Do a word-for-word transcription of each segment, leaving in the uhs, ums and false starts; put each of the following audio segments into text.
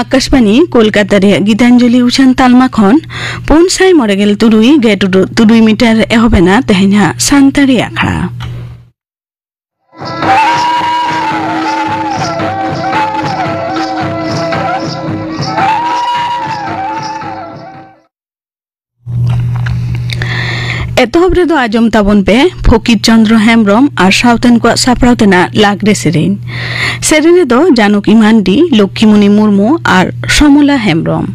ᱟᱠᱟᱥᱵᱟᱱᱤ ᱠᱳᱞᱠᱟᱛᱟ ᱨᱮᱭᱟᱜ ᱜᱤᱛᱟᱧᱡᱚᱞᱤ ᱩᱪᱷᱟᱹᱱ ᱛᱟᱞᱢᱟ ᱠᱷᱚᱱ ᱯᱩᱱ ᱥᱟᱭ ᱢᱚᱬᱮ ᱜᱮᱞ ᱛᱩᱨᱩᱭ ᱜᱮ ᱴᱩᱰᱩ ᱛᱩᱨᱩᱭ ᱢᱤᱴᱟᱨ ᱨᱮ ᱮᱦᱚᱵ ᱮᱱᱟ ᱛᱮᱦᱮᱧᱟᱜ ᱥᱟᱱᱛᱟᱲᱤ ᱟᱠᱷᱲᱟ᱾ ᱮᱛᱚᱦᱚᱵ ᱨᱮᱫᱚ ᱟᱸᱡᱚᱢ ᱛᱟᱵᱚᱱ ᱯᱮ ᱯᱷᱚᱠᱤᱨ ᱪᱚᱸᱫᱽᱨᱚ ᱦᱮᱢᱵᱽᱨᱚᱢ ᱟᱨ ᱥᱟᱶᱛᱮᱱ ᱠᱚᱣᱟᱜ ᱥᱟᱯᱲᱟᱣ ᱛᱮᱱᱟᱜ ᱞᱟᱜᱽᱲᱮ ᱥᱮᱨᱮᱧ᱾ ᱥᱮᱨᱮᱧ ᱨᱮᱫᱚ ᱡᱟᱱᱚᱠᱤ ᱢᱟᱱᱰᱤ, ᱞᱚᱠᱠᱷᱤᱢᱩᱱᱤ ᱢᱩᱨᱢᱩ ᱟᱨ ᱥᱚᱢᱚᱞᱟ ᱦᱮᱢᱵᱽᱨᱚᱢ᱾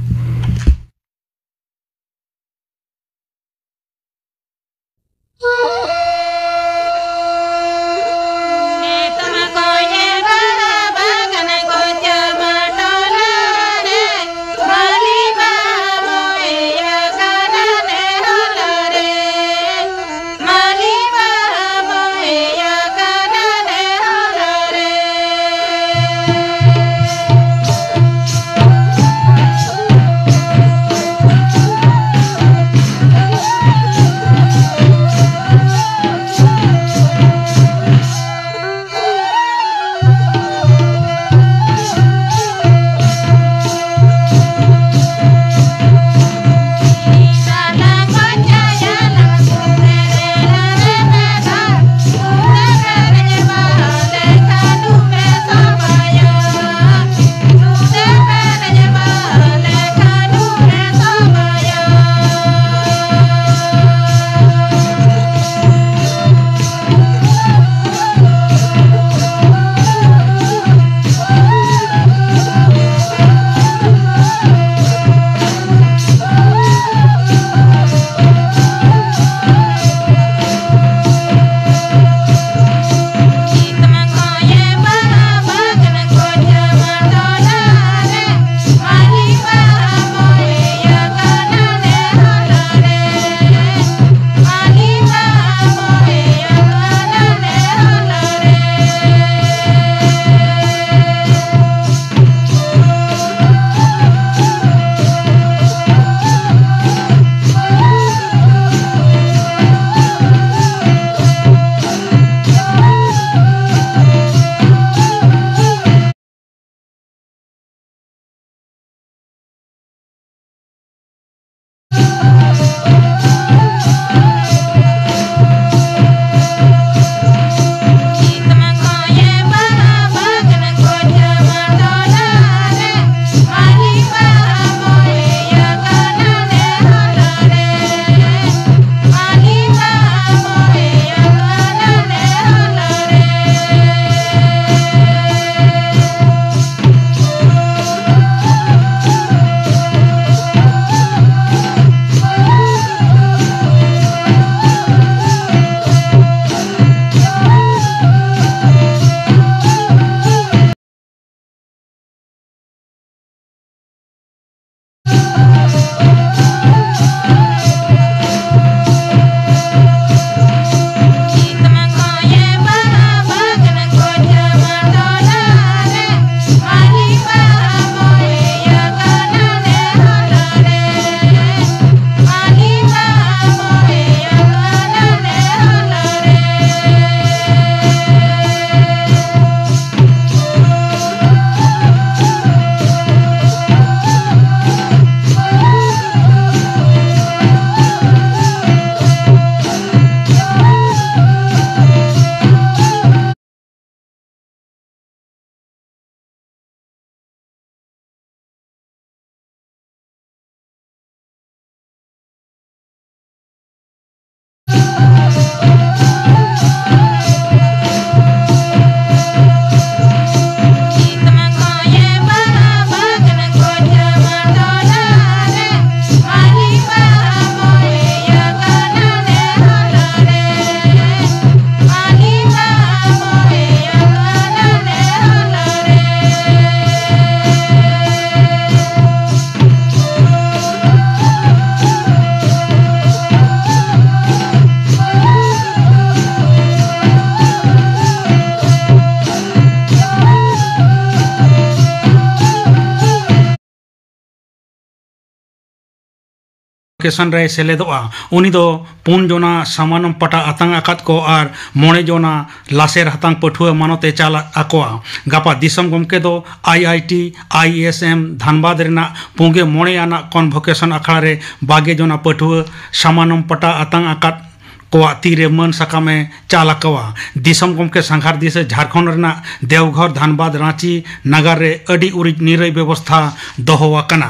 ᱠᱮᱥᱚᱱ ᱨᱮᱭ ᱥᱮᱞᱮᱫᱚᱜᱼᱟ᱾ ᱩᱱᱤ ᱫᱚ ᱯᱩᱱ ᱡᱚᱱᱟ ᱥᱟᱢᱟᱱᱚᱢ ᱯᱟᱴᱟ ᱟᱛᱟᱝ ᱟᱠᱟᱫ ᱠᱚ ᱟᱨ ᱢᱚᱬᱮ ᱡᱚᱱᱟ ᱞᱟᱥᱮᱨ ᱦᱟᱛᱟᱝ ᱯᱟᱹᱴᱷᱩᱣᱟᱹ ᱢᱟᱱᱚᱛ ᱮ ᱪᱟᱞ ᱟᱠᱚᱣᱟ᱾ ᱜᱟᱯᱟ ᱫᱤᱥᱚᱢ ᱜᱚᱢᱠᱮ ᱫᱚ ᱟᱭ I T I S M ᱫᱷᱟᱱᱵᱟᱫᱽ ᱨᱮᱱᱟᱜ ᱯᱩᱸᱜᱮ ᱢᱚᱬᱮ ᱟᱱᱟᱜ ᱠᱚᱱᱵᱷᱚᱠᱮᱥᱚᱱ ᱟᱠᱷᱲᱟ ᱨᱮ ᱵᱟᱜᱮ ᱡᱚᱱᱟ ᱯᱟᱹᱴᱷᱩᱣᱟᱹ ᱥᱟᱢᱟᱱᱚᱢ ᱯᱟᱴᱟ ᱟᱛᱟᱝ ᱟᱠᱟᱫ ᱠᱚᱣᱟᱜ ᱛᱤᱨᱮ ᱢᱟᱹᱱ ᱥᱟᱠᱟᱢ ᱮ ᱪᱟᱞ ᱟᱠᱚᱣᱟ᱾ ᱫᱤᱥᱚᱢ ᱜᱚᱢᱠᱮ ᱥᱟᱸᱜᱷᱟᱨ ᱫᱤᱥᱟᱹ ᱡᱷᱟᱲᱠᱷᱚᱸᱰ ᱨᱮᱱᱟᱜ ᱫᱮᱣᱜᱷᱚᱨ, ᱫᱷᱟᱱᱵᱟᱫᱽ, ᱨᱟᱸᱪᱤ ᱱᱟᱜᱟᱨ ᱨᱮ ᱟᱹᱰᱤ ᱩᱨᱤᱡ ᱱᱤᱨᱟᱹᱭ ᱵᱮᱵᱚᱥᱛᱷᱟ ᱫᱚᱦᱚ ᱟᱠᱟᱱᱟ᱾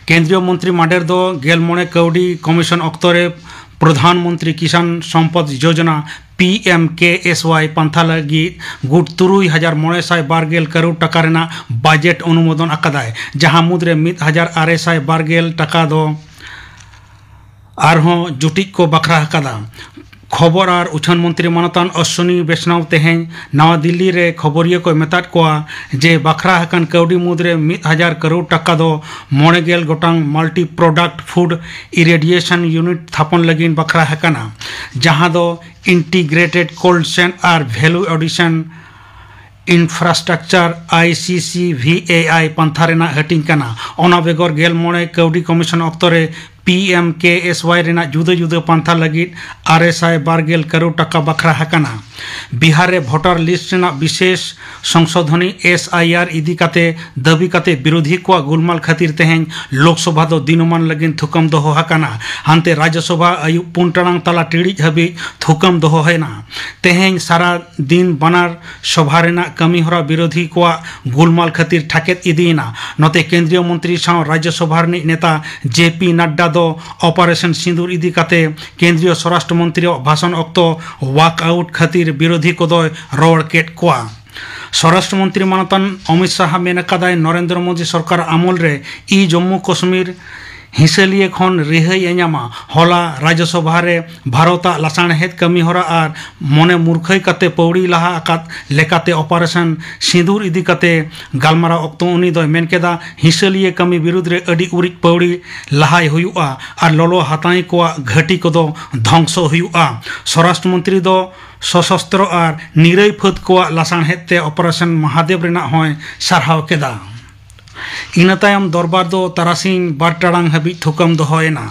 ᱠᱮᱱᱫᱨᱤᱭᱚ ᱢᱚᱱᱛᱨᱤ ᱢᱟᱰᱮᱨ ᱫᱚ ᱜᱮᱞ ᱢᱚᱬᱮ ᱠᱟᱹᱣᱰᱤ ᱠᱚᱢᱤᱥᱚᱱ ᱚᱠᱛᱚ ᱨᱮ ᱯᱨᱚᱫᱷᱟᱱ ᱢᱚᱱᱛᱨᱤ ᱠᱤᱥᱟᱱ ᱥᱚᱢᱯᱚᱫ ᱡᱳᱡᱚᱱᱟ, ᱯᱤ ᱮᱢ ᱠᱮ ᱮᱥ ᱣᱟᱭ, ᱯᱟᱱᱛᱷᱟ ᱞᱟᱹᱜᱤᱫ ᱜᱩᱴ ᱛᱩᱨᱩᱭ ᱦᱟᱡᱟᱨ ᱢᱚᱬᱮ ᱥᱟᱭ ᱵᱟᱨ ᱜᱮᱞ ᱠᱟᱨᱳᱲ ᱴᱟᱠᱟ ᱨᱮᱱᱟᱜ ᱵᱟᱡᱮᱴ ᱚᱱᱩᱢᱳᱫᱚᱱ ᱟᱠᱟᱫᱟᱭ, ᱡᱟᱦᱟᱸ ᱢᱩᱫᱽᱨᱮ ᱢᱤᱫ ᱦᱟᱡᱟᱨ ᱟᱨᱮ ᱥᱟᱭ ᱵᱟᱨ ᱜᱮᱞ ᱴᱟᱠᱟ ᱫᱚ ᱟᱨᱦᱚᱸ ᱡᱩᱴᱤᱡ ᱠᱚ ᱵᱟᱠᱷᱨᱟ ᱟᱠᱟᱫᱟ᱾ ᱠᱷᱚᱵᱚᱨ ᱟᱨ ᱩᱪᱷᱟᱹᱱ ᱢᱚᱱᱛᱨᱤ ᱢᱟᱱᱚᱛᱟᱱ ᱚᱥᱥᱚᱱᱤ ᱵᱮᱥᱱᱟᱣ ᱛᱮᱦᱮᱧ ᱱᱟᱣᱟ ᱫᱤᱞᱞᱤ ᱨᱮ ᱠᱷᱚᱵᱚᱨᱤᱭᱟᱹ ᱠᱚᱭ ᱢᱮᱛᱟᱫ ᱠᱚᱣᱟ ᱡᱮ ᱵᱟᱠᱷᱨᱟ ᱟᱠᱟᱱ ᱠᱟᱹᱣᱰᱤ ᱢᱩᱫᱽᱨᱮ ᱢᱤᱫ ᱦᱟᱡᱟᱨ ᱠᱟᱨᱳᱲ ᱴᱟᱠᱟ ᱫᱚ ᱢᱚᱬᱮ ᱜᱮᱞ ᱜᱚᱴᱟᱝ multi product food irradiation unit ᱛᱷᱟᱯᱚᱱ ᱞᱟᱹᱜᱤᱫ ᱵᱟᱠᱷᱨᱟ ᱟᱠᱟᱱᱟ, ᱡᱟᱦᱟᱸ ᱫᱚ Integrated Cold Chain ᱟᱨ Value Addition Infrastructure, ᱟᱭ ᱥᱤ ᱥᱤ ᱵᱷᱤ ᱮ ᱟᱭ, ᱯᱟᱱᱛᱷᱟ ᱨᱮᱱᱟᱜ ᱦᱟᱹᱴᱤᱧ ᱠᱟᱱᱟ᱾ ᱚᱱᱟ ᱵᱮᱜᱚᱨ ᱜᱮᱞ ᱢᱚᱬᱮ ᱠᱟᱹᱣᱰᱤ ᱠᱚᱢᱤᱥᱚᱱ ᱚᱠᱛᱚ ᱨᱮ ᱯᱤ ᱮᱢ ᱠᱮ ᱮᱥ ᱣᱟᱭ ᱨᱮᱱᱟᱜ ᱡᱩᱫᱟᱹ ᱡᱩᱫᱟᱹ ᱯᱟᱱᱛᱷᱟ ᱞᱟᱹᱜᱤᱫ ᱟᱨᱮ ᱥᱟᱭ ᱵᱟᱨ ᱜᱮᱞ ᱠᱟᱨᱳᱲ ᱴᱟᱠᱟ ᱵᱟᱠᱷᱨᱟ ᱟᱠᱟᱱᱟ᱾ ᱵᱤᱦᱟᱨ ᱨᱮ ᱵᱷᱳᱴᱟᱨ ᱞᱤᱥᱴ ᱨᱮᱱᱟᱜ ᱵᱤᱥᱮᱥ ᱥᱚᱝᱥᱳᱫᱷᱚᱱᱤ, ᱮᱥ ᱟᱭ ᱟᱨ, ᱤᱫᱤ ᱠᱟᱛᱮ ᱫᱟᱹᱵᱤ ᱠᱟᱛᱮ ᱵᱤᱨᱳᱫᱷᱤ ᱠᱚᱣᱟᱜ ᱜᱩᱞᱢᱟᱞ ᱠᱷᱟᱹᱛᱤᱨ ᱛᱮᱦᱮᱧ ᱞᱳᱠᱥᱚᱵᱷᱟ ᱫᱚ ᱫᱤᱱᱚᱢᱟᱱ ᱞᱟᱹᱜᱤᱫ ᱛᱷᱩᱠᱟᱹᱢ ᱫᱚᱦᱚ ᱟᱠᱟᱱᱟ᱾ ᱦᱟᱱᱛᱮ ᱨᱟᱡᱽᱭᱚᱥᱚᱵᱷᱟ ᱟᱹᱭᱩᱵ ᱯᱩᱱ ᱴᱟᱲᱟᱝ ᱛᱟᱞᱟ ᱴᱤᱲᱤᱡ ᱦᱟᱹᱵᱤᱡ ᱛᱷᱩᱠᱟᱹᱢ ᱫᱚᱦᱚ ᱮᱱᱟ᱾ ᱛᱮᱦᱮᱧ ᱥᱟᱨᱟ ᱫᱤᱱ ᱵᱟᱱᱟᱨ ᱥᱚᱵᱷᱟ ᱨᱮᱱᱟᱜ ᱠᱟᱹᱢᱤᱦᱚᱨᱟ ᱵᱤᱨᱳᱫᱷᱤ ᱠᱚᱣᱟᱜ ᱜᱩᱞᱢᱟᱞ ᱠᱷᱟᱹᱛᱤᱨ ᱴᱷᱟᱠᱮᱫ ᱤᱫᱤᱭᱮᱱᱟ᱾ ᱱᱚᱛᱮ ᱠᱮᱱᱫᱨᱤᱭᱚ ᱢᱚᱱᱛᱨᱤ ᱥᱟᱶ ᱨᱟᱡᱽᱭᱚᱥᱚᱵᱷᱟ ᱨᱤᱱᱤᱡ ᱱᱮᱛᱟ ᱡᱮ ᱯᱤ ᱱᱟᱰᱰᱟ ᱫᱚ ᱚᱯᱟᱨᱮᱥᱚᱱ ᱥᱤᱸᱫᱩᱨ ᱤᱫᱤ ᱠᱟᱛᱮ ᱠᱮᱱᱫᱨᱤᱭᱚ ᱥᱚᱨᱟᱥᱴᱨᱚ ᱢᱚᱱᱛᱨᱤᱭᱟᱜ ᱵᱷᱟᱥᱚᱱ ᱚᱠᱛᱚ ᱣᱟᱠ ᱟᱣᱩᱴ ᱠᱷᱟᱹᱛᱤᱨ ᱵᱤᱨᱳᱫᱷᱤ ᱠᱚᱫᱚᱭ ᱨᱚᱲ ᱠᱮᱫ ᱠᱚᱣᱟ᱾ ᱥᱚᱨᱟᱥᱴᱨᱚ ᱢᱚᱱᱛᱨᱤ ᱢᱟᱱᱚᱛᱟᱱ ᱚᱢᱤᱛ ᱥᱟᱦᱟ ᱢᱮᱱ ᱟᱠᱟᱫᱟᱭ, ᱱᱚᱨᱮᱱᱫᱨᱚ ᱢᱳᱫᱤ ᱥᱚᱨᱠᱟᱨ ᱟᱢᱚᱞ ᱨᱮ ᱤ ᱡᱚᱢᱢᱩ ᱠᱟᱥᱢᱤᱨ ᱦᱤᱸᱥᱟᱹᱞᱤᱭᱟᱹ ᱠᱷᱚᱱ ᱨᱤᱦᱟᱹᱭ ᱮ ᱧᱟᱢᱟ᱾ ᱦᱚᱞᱟ ᱨᱟᱡᱽᱭᱚᱥᱚᱵᱷᱟ ᱨᱮ ᱵᱷᱟᱨᱚᱛᱟᱜ ᱞᱟᱥᱟᱬᱦᱮᱫ ᱠᱟᱹᱢᱤᱦᱚᱨᱟ ᱟᱨ ᱢᱚᱱᱮ ᱢᱩᱨᱠᱷᱟᱹᱭ ᱠᱟᱛᱮ ᱯᱟᱹᱣᱲᱤ ᱞᱟᱦᱟ ᱟᱠᱟᱫ ᱞᱮᱠᱟᱛᱮ ᱚᱯᱟᱨᱮᱥᱚᱱ ᱥᱤᱸᱫᱩᱨ ᱤᱫᱤ ᱠᱟᱛᱮ ᱜᱟᱞᱢᱟᱨᱟᱣ ᱚᱠᱛᱚ ᱩᱱᱤ ᱫᱚᱭ ᱢᱮᱱ ᱠᱮᱫᱟ, ᱦᱤᱸᱥᱟᱹᱞᱤᱭᱟᱹ ᱠᱟᱹᱢᱤ ᱵᱤᱨᱩᱫᱽ ᱨᱮ ᱟᱹᱰᱤ ᱩᱨᱤᱡ ᱯᱟᱹᱣᱲᱤ ᱞᱟᱦᱟᱭ ᱦᱩᱭᱩᱜᱼᱟ ᱟᱨ ᱞᱚᱞᱚ ᱦᱟᱛᱟᱣᱤ ᱠᱚᱣᱟᱜ ᱜᱷᱟᱹᱴᱤ ᱠᱚᱫᱚ ᱫᱷᱚᱝᱥᱚ ᱦᱩᱭᱩᱜᱼᱟ᱾ ᱥᱚᱨᱟᱥᱴᱨᱚ ᱢᱚᱱᱛᱨᱤ ᱫᱚ ᱥᱚᱥᱚᱥᱛᱨᱚ ᱟᱨ ᱱᱤᱨᱟᱹᱭ ᱯᱷᱟᱹᱫ ᱠᱚᱣᱟᱜ ᱞᱟᱥᱟᱬᱦᱮᱫ ᱛᱮ ᱚᱯᱟᱨᱮᱥᱚᱱ ᱢᱟᱦᱟᱫᱮᱵ ᱨᱮᱱᱟᱜ ᱦᱚᱸᱭ ᱥᱟᱨᱦᱟᱣ ᱠᱮᱫᱟ᱾ ᱤᱱᱟᱹ ᱛᱟᱭᱚᱢ ᱫᱚᱨᱵᱟᱨ ᱫᱚ ᱛᱟᱨᱟᱥᱤᱧ ᱵᱟᱨ ᱴᱟᱲᱟᱝ ᱦᱟᱹᱵᱤᱡ ᱛᱷᱩᱠᱟᱹᱢ ᱫᱚᱦᱚᱭᱮᱱᱟ᱾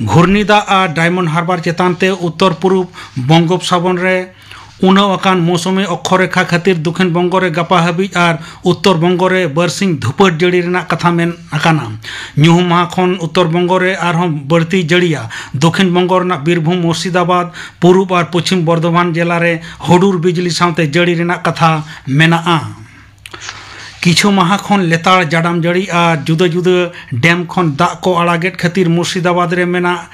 ᱜᱷᱩᱨᱱᱤ ᱫᱟᱜ ᱟᱨ ᱰᱟᱭᱢᱚᱱᱰ ᱦᱟᱨᱵᱟᱨ ᱪᱮᱛᱟᱱ ᱛᱮ ᱩᱛᱛᱚᱨ ᱯᱩᱨᱩᱵ ᱵᱚᱝᱜᱳᱯᱥᱟᱜᱚᱨ ᱨᱮ ᱩᱱᱟᱹᱣ ᱟᱠᱟᱱ ᱢᱳᱣᱥᱩᱢᱤ ᱚᱠᱠᱷᱚ ᱨᱮᱠᱷᱟ ᱠᱷᱟᱹᱛᱤᱨ ᱫᱚᱠᱷᱤᱱ ᱵᱚᱝᱜᱚ ᱨᱮ ᱜᱟᱯᱟ ᱦᱟᱹᱵᱤᱡ ᱟᱨ ᱩᱛᱛᱚᱨ ᱵᱚᱝᱜᱚ ᱨᱮ ᱵᱟᱨᱥᱤᱧ ᱫᱷᱩᱯᱟᱹᱴ ᱡᱟᱹᱲᱤ ᱨᱮᱱᱟᱜ ᱠᱟᱛᱷᱟ ᱢᱮᱱ ᱟᱠᱟᱱᱟ᱾ ᱧᱩᱦᱩᱢ ᱢᱟᱦᱟ ᱠᱷᱚᱱ ᱩᱛᱛᱚᱨ ᱵᱚᱝᱜᱚ ᱨᱮ ᱟᱨᱦᱚᱸ ᱵᱟᱹᱲᱛᱤ ᱡᱟᱹᱲᱤᱭᱟ᱾ ᱫᱚᱠᱷᱤᱱ ᱵᱚᱝᱜᱚ ᱨᱮᱱᱟᱜ ᱵᱤᱨᱵᱷᱩᱢ, ᱢᱩᱨᱥᱤᱫᱟᱵᱟᱫᱽ, ᱯᱩᱨᱩᱵ ᱟᱨ ᱯᱚᱪᱷᱤᱢ ᱵᱚᱨᱫᱷᱚᱢᱟᱱ ᱡᱮᱞᱟ ᱨᱮ ᱦᱩᱰᱩᱨ ᱵᱤᱡᱽᱞᱤ ᱥᱟᱶᱛᱮ ᱡᱟᱹᱲᱤ ᱨᱮᱱᱟᱜ ᱠᱟᱛᱷᱟ ᱢᱮᱱᱟᱜᱼᱟ᱾ ᱠᱤᱪᱷᱩ ᱢᱟᱦᱟ ᱠᱷᱚᱱ ᱞᱮᱛᱟᱲ ᱡᱟᱰᱟᱢ ᱡᱟᱹᱲᱤ ᱟᱨ ᱡᱩᱫᱟᱹ ᱡᱩᱫᱟᱹ ᱰᱮᱢ ᱠᱷᱚᱱ ᱫᱟᱜ ᱠᱚ ᱟᱲᱟᱜᱮᱫ ᱠᱷᱟᱹᱛᱤᱨ ᱢᱩᱨᱥᱤᱫᱟᱵᱟᱫᱽ ᱨᱮ ᱢᱮᱱᱟᱜ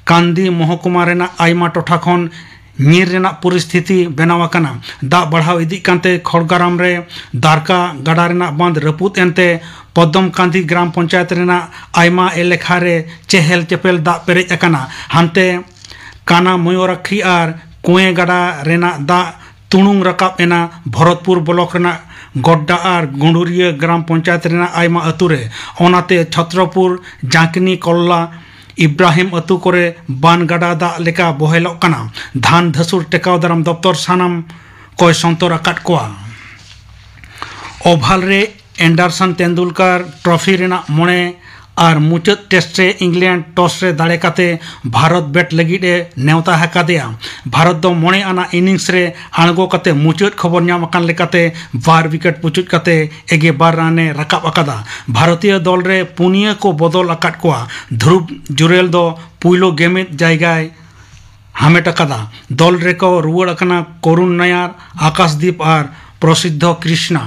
ᱠᱟᱱᱫᱤ ᱢᱚᱦᱚᱠᱩᱢᱟ ᱨᱮᱱᱟᱜ ᱟᱭᱢᱟ ᱴᱚᱴᱷᱟ ᱠᱷᱚᱱ ᱧᱤᱨ ᱨᱮᱱᱟᱜ ᱯᱚᱨᱤᱥᱛᱷᱤᱛᱤ ᱵᱮᱱᱟᱣ ᱟᱠᱟᱱᱟ᱾ ᱫᱟᱜ ᱵᱟᱲᱦᱟᱣ ᱤᱫᱤᱜ ᱠᱟᱱᱛᱮ ᱠᱷᱚᱲᱜᱟᱨᱟᱢ ᱨᱮ ᱫᱟᱨᱠᱟ ᱜᱟᱰᱟ ᱨᱮᱱᱟᱜ ᱵᱟᱸᱫᱷ ᱨᱟᱹᱯᱩᱫ ᱮᱱᱛᱮ ᱯᱚᱫᱚᱢ ᱠᱟᱱᱫᱤ ᱜᱨᱟᱢ ᱯᱚᱧᱪᱟᱭᱮᱛ ᱨᱮᱱᱟᱜ ᱟᱭᱢᱟ ᱮᱞᱮᱠᱷᱟ ᱨᱮ ᱪᱮᱦᱮᱞ ᱪᱮᱯᱮᱞ ᱫᱟᱜ ᱯᱮᱨᱮᱡ ᱟᱠᱟᱱᱟ᱾ ᱦᱟᱱᱛᱮ ᱠᱟᱱᱟ ᱢᱚᱭᱩᱨᱟᱠᱠᱷᱤ ᱟᱨ ᱠᱩᱸᱭᱮ ᱜᱟᱰᱟ ᱨᱮᱱᱟᱜ ᱫᱟᱜ ᱛᱩᱲᱩᱝ ᱨᱟᱠᱟᱵ ᱮᱱᱟ᱾ ᱵᱷᱚᱨᱚᱛᱯᱩᱨ ᱵᱞᱚᱠ ᱨᱮᱱᱟᱜ ᱜᱚᱰᱰᱟ ᱟᱨ ᱜᱩᱸᱰᱩᱨᱤᱭᱟᱹ ᱜᱨᱟᱢ ᱯᱚᱧᱪᱟᱭᱮᱛ ᱨᱮᱱᱟᱜ ᱟᱭᱢᱟ ᱟᱹᱛᱩ ᱨᱮ, ᱚᱱᱟᱛᱮ ᱪᱷᱚᱛᱨᱚᱯᱩᱨ, ᱡᱟᱸᱠᱱᱤ, ᱠᱚᱞᱞᱟ, ᱤᱵᱨᱟᱦᱤᱢ ᱟᱹᱛᱩ ᱠᱚᱨᱮ ᱵᱟᱱ ᱜᱟᱰᱟ ᱫᱟᱜ ᱞᱮᱠᱟ ᱵᱚᱦᱮᱞᱚᱜ ᱠᱟᱱᱟ᱾ ᱫᱷᱟᱱ ᱫᱷᱟᱹᱥᱩᱲ ᱴᱮᱠᱟᱣ ᱫᱟᱨᱟᱢ ᱫᱚᱯᱛᱚᱨ ᱥᱟᱱᱟᱢ ᱠᱚᱭ ᱥᱚᱱᱛᱚᱨ ᱟᱠᱟᱫ ᱠᱚᱣᱟ᱾ ᱳᱵᱷᱟᱞ ᱨᱮ ᱮᱱᱰᱟᱨᱥᱚᱱ ᱛᱮᱱᱫᱩᱞᱠᱟᱨ ᱴᱨᱚᱯᱷᱤ ᱨᱮᱱᱟᱜ ᱢᱚᱬᱮ ᱟᱨ ᱢᱩᱪᱟᱹᱫ ᱴᱮᱥᱴ ᱨᱮ ᱤᱝᱞᱮᱱᱰ ᱴᱚᱥ ᱨᱮ ᱫᱟᱲᱮ ᱠᱟᱛᱮ ᱵᱷᱟᱨᱚᱛ ᱵᱮᱴ ᱞᱟᱹᱜᱤᱫ ᱮ ᱱᱮᱣᱛᱟ ᱟᱠᱟᱫᱮᱭᱟ᱾ ᱵᱷᱟᱨᱚᱛ ᱫᱚ ᱢᱚᱬᱮ ᱟᱱᱟᱜ ᱤᱱᱤᱝᱥ ᱨᱮ ᱟᱬᱜᱚ ᱠᱟᱛᱮ ᱢᱩᱪᱟᱹᱫ ᱠᱷᱚᱵᱚᱨ ᱧᱟᱢ ᱟᱠᱟᱱ ᱞᱮᱠᱟᱛᱮ ᱵᱟᱨ ᱣᱤᱠᱮᱴ ᱯᱩᱪᱩᱡ ᱠᱟᱛᱮ ᱮᱜᱮ ᱵᱟᱨ ᱨᱟᱱ ᱮ ᱨᱟᱠᱟᱵ ᱟᱠᱟᱫᱟ᱾ ᱵᱷᱟᱨᱚᱛᱤᱭᱚ ᱫᱚᱞ ᱨᱮ ᱯᱩᱱᱭᱟᱹ ᱠᱚ ᱵᱚᱫᱚᱞ ᱟᱠᱟᱫ ᱠᱚᱣᱟ᱾ ᱫᱷᱨᱩᱵ ᱡᱩᱨᱮᱞ ᱫᱚ ᱯᱩᱭᱞᱩ ᱜᱮᱢᱤᱫ ᱡᱟᱭᱜᱟᱭ ᱦᱟᱢᱮᱴ ᱟᱠᱟᱫᱟ᱾ ᱫᱚᱞ ᱨᱮᱠᱚ ᱨᱩᱣᱟᱹᱲ ᱟᱠᱟᱱᱟ ᱠᱚᱨᱩᱱ ᱱᱟᱭᱟᱨ, ᱟᱠᱟᱥᱫᱤᱯ ᱟᱨ ᱯᱨᱚᱥᱤᱫᱷᱚ ᱠᱨᱤᱥᱱᱟ᱾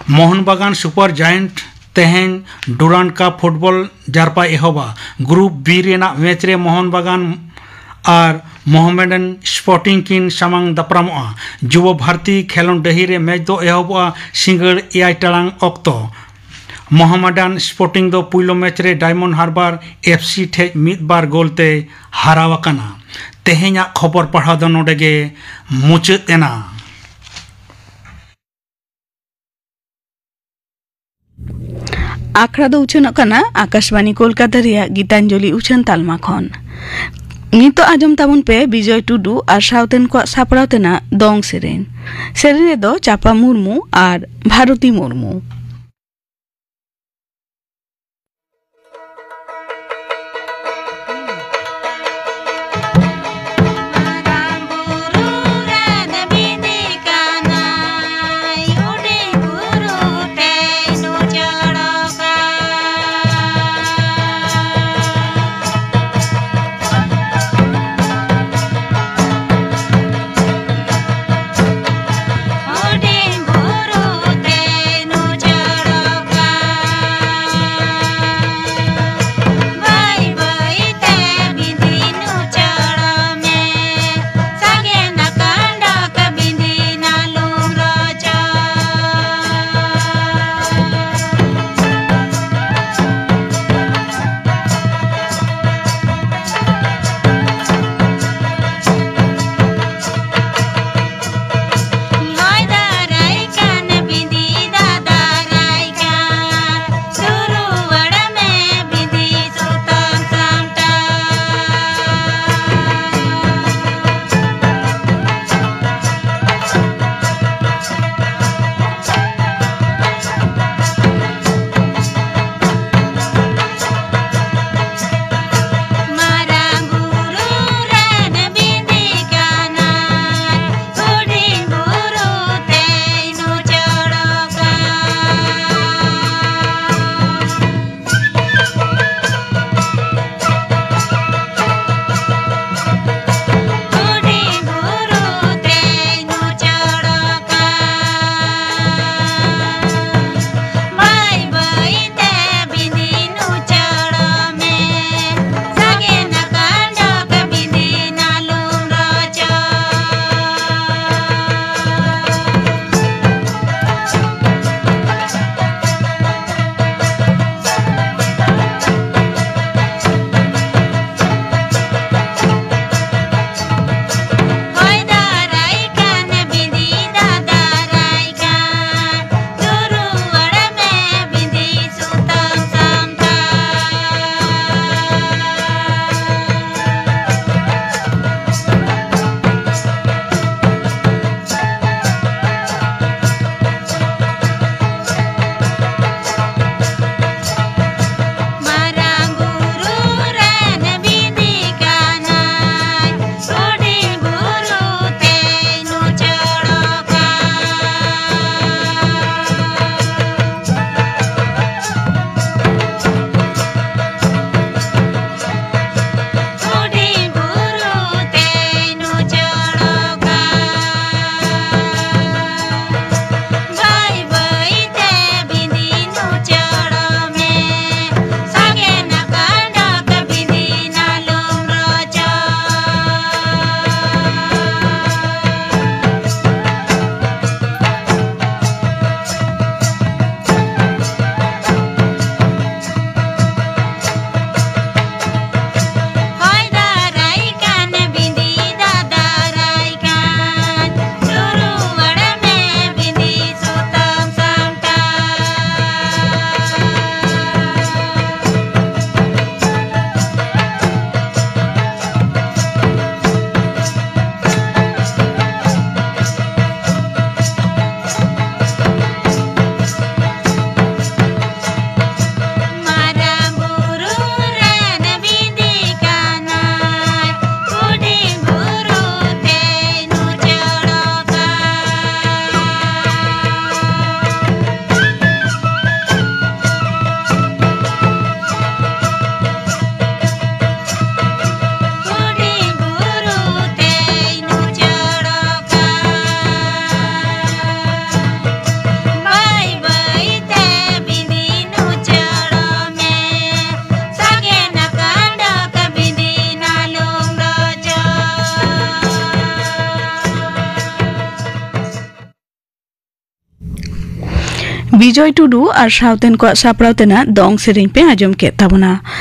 ᱢᱳᱦᱚᱱ ᱵᱟᱜᱟᱱ ᱥᱩᱯᱟᱨ ᱡᱟᱭᱮᱱᱴ ᱛᱮᱦᱮᱧ ᱰᱩᱨᱟᱱᱰ ᱠᱟᱯ ᱯᱷᱩᱴᱵᱚᱞ ᱡᱟᱨᱯᱟᱭ ᱮᱦᱚᱵᱟ᱾ ᱜᱨᱩᱯ ᱵᱤ ᱨᱮᱱᱟᱜ ᱢᱮᱪ ᱨᱮ ᱢᱳᱦᱚᱱ ᱵᱟᱜᱟᱱ ᱟᱨ ᱢᱳᱦᱟᱢᱮᱰᱟᱱ ᱥᱯᱳᱨᱴᱤᱝ ᱠᱤᱱ ᱥᱟᱢᱟᱝ ᱫᱟᱯᱨᱟᱢᱚᱜᱼᱟ᱾ ᱡᱩᱵᱚ ᱵᱷᱟᱨᱛᱤ ᱠᱷᱮᱞᱳᱰ ᱰᱟᱹᱦᱤ ᱨᱮ ᱢᱮᱪ ᱫᱚ ᱮᱦᱚᱵᱚᱜᱼᱟ ᱥᱤᱸᱜᱟᱹᱲ ᱮᱭᱟᱭ ᱴᱟᱲᱟᱝ ᱚᱠᱛᱚ᱾ ᱢᱳᱦᱟᱢᱮᱰᱟᱱ ᱥᱯᱳᱨᱴᱤᱝ ᱫᱚ ᱯᱩᱭᱞᱩ ᱢᱮᱪ ᱨᱮ ᱰᱟᱭᱢᱚᱱᱰ ᱦᱟᱨᱵᱟᱨ ᱮᱯᱷ ᱥᱤ ᱴᱷᱮᱡ ᱢᱤᱫ ᱵᱟᱨ ᱜᱳᱞ ᱛᱮᱭ ᱦᱟᱨᱟᱣ ᱟᱠᱟᱱᱟ᱾ ᱛᱮᱦᱮᱧᱟᱜ ᱠᱷᱚᱵᱚᱨ ᱯᱟᱲᱦᱟᱣ ᱫᱚ ᱱᱚᱰᱮ ᱜᱮ ᱢᱩᱪᱟᱹᱫ ᱮᱱᱟ᱾ ᱟᱠᱷᱲᱟ ᱫᱚ ᱩᱪᱷᱟᱹᱱᱚᱜ ᱠᱟᱱᱟ ᱟᱠᱟᱥᱵᱟᱱᱤ ᱠᱳᱞᱠᱟᱛᱟ ᱨᱮᱭᱟᱜ ᱜᱤᱛᱟᱧᱡᱚᱞᱤ ᱩᱪᱷᱟᱹᱱ ᱛᱟᱞᱢᱟ ᱠᱷᱚᱱ᱾ ᱱᱤᱛᱚᱜ ᱟᱸᱡᱚᱢ ᱛᱟᱵᱚᱱ ᱯᱮ ᱵᱤᱡᱚᱭ ᱴᱩᱰᱩ ᱟᱨ ᱥᱟᱶᱛᱮᱱ ᱠᱚᱣᱟᱜ ᱥᱟᱯᱲᱟᱣ ᱛᱮᱱᱟᱜ ᱫᱚᱝ ᱥᱮᱨᱮᱧ᱾ ᱥᱮᱨᱮᱧ ᱨᱮᱫᱚ ᱪᱟᱯᱟ ᱢᱩᱨᱢᱩ ᱟᱨ ᱵᱷᱟᱨᱚᱛᱤ ᱢᱩᱨᱢᱩ᱾ ᱵᱤᱡᱚᱭ ᱴᱩᱰᱩ ᱟᱨ ᱥᱟᱶᱛᱮᱱ ᱠᱚᱣᱟᱜ ᱥᱟᱯᱲᱟᱣ ᱛᱮᱱᱟᱜ ᱫᱚᱝ ᱥᱮᱨᱮᱧ ᱯᱮ ᱟᱸᱡᱚᱢ ᱠᱮᱫ ᱛᱟᱵᱚᱱᱟ᱾